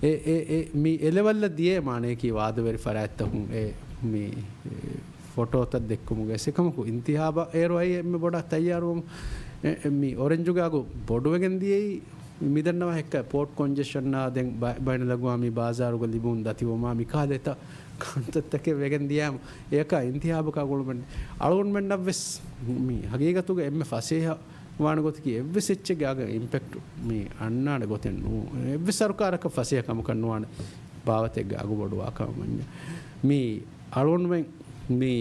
އެ، އެ، އެ، މި އެލެވަލްއަށް ދިޔަ މާނަޔަކީ ވާދަވެރި ފަރާތްތަކުން އެ، މި، އެ، ފޮޓޯތައް ދެއްކުމުގެ ސެކަމަކު އިންތިހާބަށް އޭރު އައި އެންމެ ބޮޑަށް ތައްޔާރުވަމު. އެ، އެ، މި އޮރެންޖުގެ އަގު ބޮޑުވެގެން ދިޔައީ މިދަންނަވާ ހެއްކަ ޕޯޓް ކޮންޖެޝަންއާ ދެން ބަ-، ބައިނަލްއަގުވާމީ ބާޒާރުގަ ލިބުން ދަތިވުމާ މިކާލޭތަ ކަންތައްތަކެއް ވެގެން ދިޔާމު. އެއަކާ އިންތިހާބަކާ ގުޅުމެއް އަޅުގަނޑުމެންނަށްވެސް މި ހަގީގަތުގަ އެންމެ ފަސޭހަ ވާނެ ގޮތަކީ އެއްވެސް އެއްޗެއްގެ އަގަށް އިމްޕެކްޓް މި އަންނާނެ ގޮތެއް ނޫން. އެއްވެސް ސަރުކާރަކަށް ފަސޭހަ ކަމަކަށް ނުވާނެ ބާވަތެއްގެ އަގު ބޮޑުވާ ކަމަށް ވަންޏާ. މި އަޅުގަނޑުމެން މި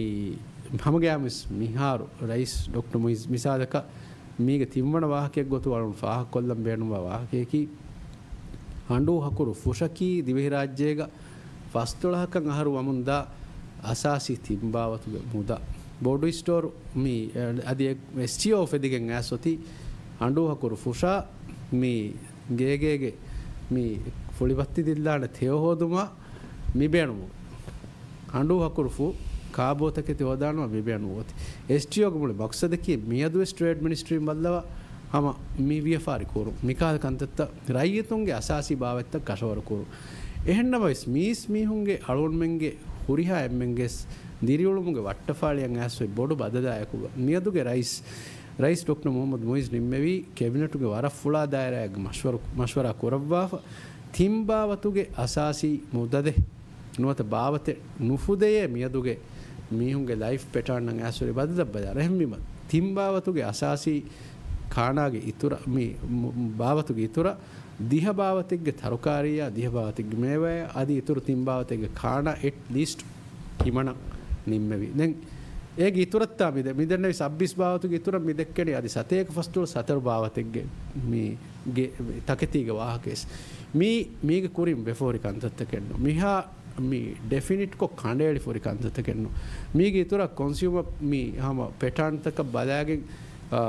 ހަމަގައިމުވެސް މިހާރު ރައީސް ޑޮކްޓަރ މުއިއްޒު މިސާލަކަށް މީގެ ތިންވަނަ ވާހަކައެއް ގޮތުން އަޅުން ފާހަގަކޮށްލަން ބޭނުންވާ ވާހަކަޔަކީ، އަނޑޫ ހަކުރު ފުށަކީ ދިވެހިރާއްޖޭގަ ފަސްދޮޅަހަކަށް އަހަރު ވަމުންދާ އަސާސީ ތިން ބާވަތުގެ މުދާ. ބޯޑު ސްޓޯރު މި، އަދި އެސްޓީއޯ އުފެދިގެން އައިސް އޮތީ އަނޑޫ ހަކުރު ފުށާ މި ގޭގޭގެ މި ފުޅިބައްތި ދިއްލާނެ ތެޔޮ ހޯދުމާ މި ބޭނުމުގަ. އަނޑޫ ހަކުރު ފުށް ކާބޯތަކެތި ހޯދާނަމަ މި ބޭނުމުގަ އޮތީ. އެސްޓީއޯގެ މުޅި މަޤްޞަދަކީ މިއަދުވެސް ޓްރޭޑް މިނިސްޓްރީން ބައްލަވާ ހަމަ މި ވިޔަފާރި ކުރުން. މިކަހަލަ ކަންތައްތައް ރައްޔިތުންގެ އަސާސީ ބާވަތްތައް ކަށަވަރު ކުރުން. އެހެންނަމަވެސް މީސް މީހުންގެ އަޅުގަނޑުމެންގެ ހުރިހާ އެންމެންގެ ދިރިއުޅުމުގެ ވައްޓަފާޅިއަށް އައިސް އޮތް ބޮޑު ބަދަލާއެކުގަ މިއަދުގެ ރައީސް، ރައީސް ޑޮކްޓަރ މުޙައްމަދު މުއިއްޒު ނިންމެވީ ކެބިނެޓުގެ ވަރަށް ފުޅާ ދާއިރާއެއްގެ މަޝްވަރު، މަޝްވަރާ ކުރައްވާފަ، ތިން ބާވަތުގެ އަސާސީ މުދަލެއް ނުވަތަ ބާވަތެއް ނުފުދެޔޭ މިއަދުގެ މީހުންގެ ލައިފް ޕެޓާންއަށް އައިސް އޮތް ބަދަލަށް ބަލާ. އެހެންވީމަ، ތިން ބާވަތުގެ އަސާސީ ކާނާގެ އިތުރަށް، މި މު-، ބާވަތުގެ އިތުރަށް ދިހަ ބާވަތެއްގެ ތަރުކާރީއާ، ދިހަ ބާވަތެއްގެ މޭވާއާ، އަދި އިތުރު ތިން ބާވަތެއްގެ ކާނާ އެޓް ލީސްޓް ހިމަނަށް ނިންމެވި. ދެން އޭގެ އިތުރަށްތާ މި ދެ-، މި ދެންނެވި ސައްބީސް ބާވަތުގެ އިތުރަށް މި ދެއްކެނީ އަދި ސަތޭކަ ފަސްދޮޅަސް ހަތަރު ބާވަތެއްގެ މި ގެ-، ތަކެތީގެ ވާހަކައެސް. މީ، މީގެ ކުރިން ވެފަ ހުރި ކަންތައްތަކެއް ނޫން. މިހާ މި ޑެފިނިޓްކޮށް ކަނޑައެޅިފަ ހުރި ކަންތައްތަކެއް ނޫން. މީގެ އިތުރަށް ކޮންސިއުމަ މި ހަމަ ޕެޓާންތަކަށް ބަލާގެން، އާ،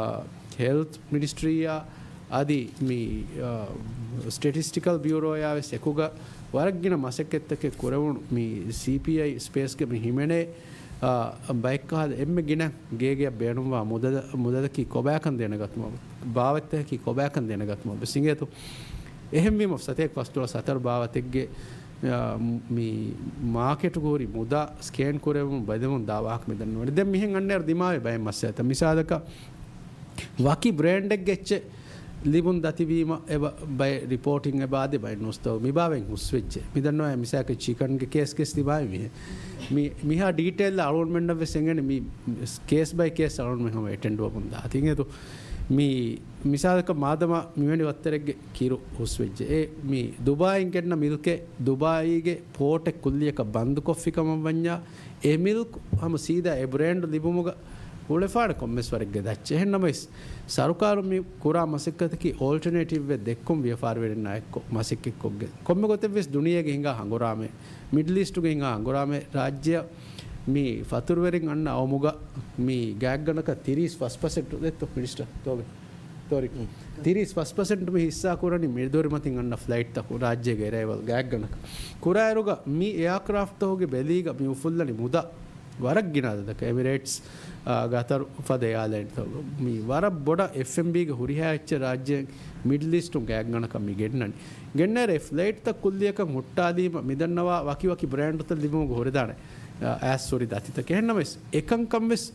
ހެލްތް މިނިސްޓްރީއާ އަދި މި، އާ، ސްޓެޓިސްޓިކަލް ބިއުރޯއާ ވެސް އެކުގަ ވަރަށް ގިނަ މަސައްކަތްތަކެއް ކުރެވުނު މި ސީޕީއައި ސްޕޭސްގެ މި ހިމެނޭ، އާ، ބައެއްކަހަލަ އެންމެ ގިނަ ގޭގެއަށް ބޭނުންވާ މުދަލަ-، މުދަލަކީ ކޮބާކަން ދެނެގަތުމަށް، ބާވަތްތަކަކީ ކޮބާކަން ދެނެގަތުމަށް ވެސް އިނގޭތޯ. އެހެންވީމަ، ސަތޭކަ ފަސްދޮޅަސް ހަތަރު ބާވަތެއްގެ، އާ، މި މާކެޓުގަ ހުރި މުދާ ސްކޭން ކުރެވުމުން ބެލެމުން ދާ ވާހަކަ މި ދަންނަވަނީ. ދެން މިހެން އަންނައިރު ދިމާވި ބައެއް މައްސަލަތައް. މިސާލަކަށް، ވަކި ބްރޭންޑެއްގެ އެއްޗެއް ލިބުން ދަތިވީމަ، އެބަ-، ބައެއް ރިޕޯޓިން އެބަ އަދި ބައެއް ނޫސްތައް މިބާވަތް ހުސްވެއްޖެ. މި ދަންނަވާ މިސާލަކަށް ޗިކަންގެ ކޭސް ކޭސް ތިބާވި މިހެން. މި-، މިހާ ޑީޓެއިލް އަޅުގަނޑުމެންނަށް ވެސް އެނގެނީ މި ކޭސް ބައި ކޭސް އަޅުގަނޑުމެން ހަމަ އެޓެންޑް ވަމުން ދާ. ތިނގޭތު މި މިސާލަކަށް މާދަމާ މިވެނި ވައްތަރެއްގެ ކިރު ހުސްވެއްޖެ. އެ މި ދުބާއިން ގެންނަ މިލްކެއް ދުބާއީގެ ޕޯޓެއް ކުއްލިއަކަށް ބަންދުކޮށްފި ކަމަށް ވަންޏާ، އެ މިލްކް ހަމަ ސީދާ އެ ބްރޭންޑް ލިބުމުގަ އުޅެފާނެ ކޮންމެސް ވަރެއްގެ ދައްޗެއް. އެހެންނަމަވެސް، ސަރުކާރު މި ކުރާ މަސައްކަތަކީ އޯލްޓަނޭޓިވްއެއް ދެއްކުން ވިޔަފާރިވެރިންނާ އެއްކޮށް މަސައްކަތްކޮށްގެން. ކޮންމެ ގޮތެއްވެސް ދުނިޔޭގެ ހިނގާ ހަނގުރާމަ، މިޑްލް އީސްޓުގެ ހިނގާ ހަނގުރާމަ، ރާއްޖެއަށް މި ފަތުރުވެރިން އަންނަ އައުމުގަ މި ގާތްގަނޑަކަށް ތިރީސް ފަސް ޕަސެންޓް ދެއްތޯ މިނިސްޓަރ؟ ތޯބެ. ތޯރި. ތިރީސް ފަސް ޕަސެންޓް މި ހިއްސާ ކުރަނީ މި ދޮރިމަތިން އަންނަ ފްލައިޓްތަކުން ރާއްޖޭގެ އެރައިވަލް ގާތްގަނޑަކަށް. ކުރާއިރުގަ މި އެއާކްރާފްޓްތަކުގެ ބެލީގަ މި އުފުއްލަނީ މުދާ ވަރަށް ގިނަ އަދަދަކަށް. އެމިރޭޓްސް، އާ، ގަތަރު ފަދަ އެއާލައިންތަކުގަ މި ވަރަށް ބޮޑަށް އެފްއެމްބީގެ ހުރިހާ އެއްޗެއް ރާއްޖޭން މިޑްލް އީސްޓުން ގާތްގަނޑަކަށް މި ގެންނަނީ. ގެންނައިރު އެ ފްލައިޓްތައް ކުއްލިއަކަށް ހުއްޓާލީމަ މިދަންނަވާ ވަކިވަކި ބްރޭންޑްތައް ލިބުމުގެ ހުރެދާނެ، އާ، އައިސް ހުރި ދަތިތަކެއް. އެހެންނަމަވެސް، އެކަންކަންވެސް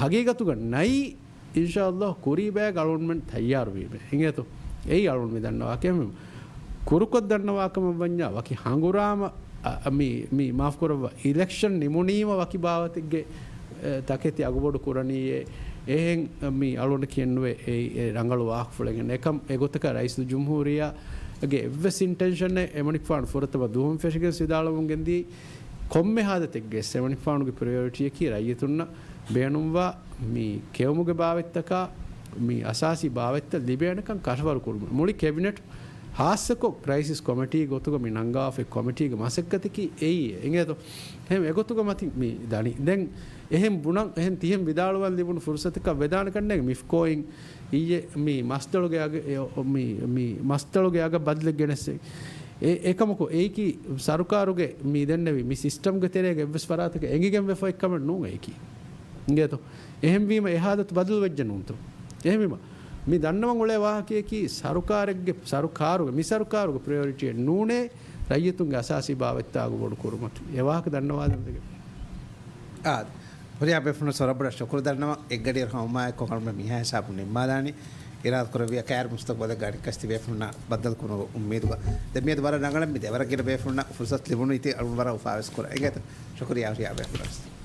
ހަގީގަތުގަ ނައީ. އިންޝާﷲ ކުރީ ބަޔަކަށް އަޅުގަނޑުމެން ތައްޔާރުވީމޭ. އިނގޭތޯ؟ އެއީ އަޅުގަނޑު މި ދަންނަވާ ކަމެއް. ކުރުކޮށް ދަންނަވާ ކަމަށް ވަންޏާ ވަކި ހަނގުރާމަ، އަ، މި، މި މާފް ކުރައްވާ، އިލެކްޝަން ނިމުނީމަ ވަކި ބާވަތެއްގެ، އެ، ތަކެތި އަގުބޮޑު ކުރަނީއޭ. އެހެން މި އަޅުގަނޑަށް ކިޔެއްނުވޭ އެ، އެ ރަނގަޅު ވާހަކަފުޅެއް ގެން. އެކަމް އެގޮތަކަށް ރައީސުލްޖުމްހޫރިއްޔާގެ އެއްވެސް އިންޓެންޝަނެއް އެމަނިކުފާނު ފުރަތަމަ ދުވަހުން ފެށިގެން ވިދާޅުވަމުން ގެންދީ. ކޮންމެ ހާލަތެއްގެ އެމަނިކުފާނުގެ ޕްރަޔޮރިޓީއަކީ ރައްޔިތުންނަށް ބޭނުންވާ މި ކެއުމުގެ ބާވަތްތަކާ، މި އަސާސީ ބާވަތްތައް ލިބޭނެކަން ކަށަވަރު ކުރުމަށް. މުޅި ކެބިނެޓް ހާއްސަކޮށް ކްރައިސިސް ކޮމިޓީ ގޮތުގަ މި ނަންގާފައި ކޮމިޓީގެ މަސައްކަތަކީ އެއީ. އިނގޭތޯ؟ އެހެން އެގޮތުގަ މަތިން މި ދަނީ. ދެން އެހެން ބުނަން، އެހެން ތިހެން ވިދާޅުވަން ލިބުނު ފުރުސަތަކަށް ވެދާނެ ކަންނޭނގެ މިފްކޯއިން އިއްޔެ މި މަސްތަޅުގެ އަގ-، އެ، މި، މި މަސްތަޅުގެ އަގަށް ބަދަލެއް ގެނެއްސެ. އެ، އެކަމަކު އެއީކީ ސަރުކާރުގެ މި ދެންނެވި މި ސިސްޓަމްގެ ތެރޭގަ އެއްވެސް ފަރާތަކަށް އެނގިގެން ވެފަ އޮތް ކަމެއް ނޫން އެއީކީ. އިނގޭތޯ؟ އެހެންވީމަ އެ ހާލަތު ބަދަލު ވެއްޖެ ނޫންތޯ؟ އެހެންވީމަ މި ދަންނަވަން އުޅޭ ވާހަކަޔަކީ ސަރުކާރެއްގެ، ސަރުކާރުގެ، މި ސަރުކާރުގެ ޕްރަޔޮރިޓީއެއް ނޫނޭ ރައްޔިތުންގެ އަސާސީ ބާވަތްތައް އަގުބޮޑު ކުރުމަކީ. އެ ވާހަކަ ދަންނަވާލަން ދެގެން. އާދެ. ހުރިހާ ބޭފުޅުންނަށް ވަރަށް ބޮޑަށް ޝުކުރު ދަންނަވަން. އެއްގަޑިއަށް ހަމަވުމާއެކު އަޅުގަނޑުމެން މިހާ ހިސާބުން ނިންމާލާނީ. އިރާދަކުރެއްވިއްޔާ ކައިރި މުސްތަޤްބަލެއްގަ އަނެއްކާވެސް ތިބޭފުޅުންނާ ބައްދަލުކުރުމަށް އުއްމީދުގަ. ދެން މިއަދު ވަރަށް ރަނގަޅަށް މި ދެވަރަށް ގިނަ ބޭފުޅުންނަށް ފުރުސަތު ލިބުނު އިތި އަޅުގަނޑު ވަރަށް އުފާވެސް ކުރަން. އިނގޭތަ؟ ޝުކުރިއްޔާ ހުރިހާ ބޭފުޅުންނަށް.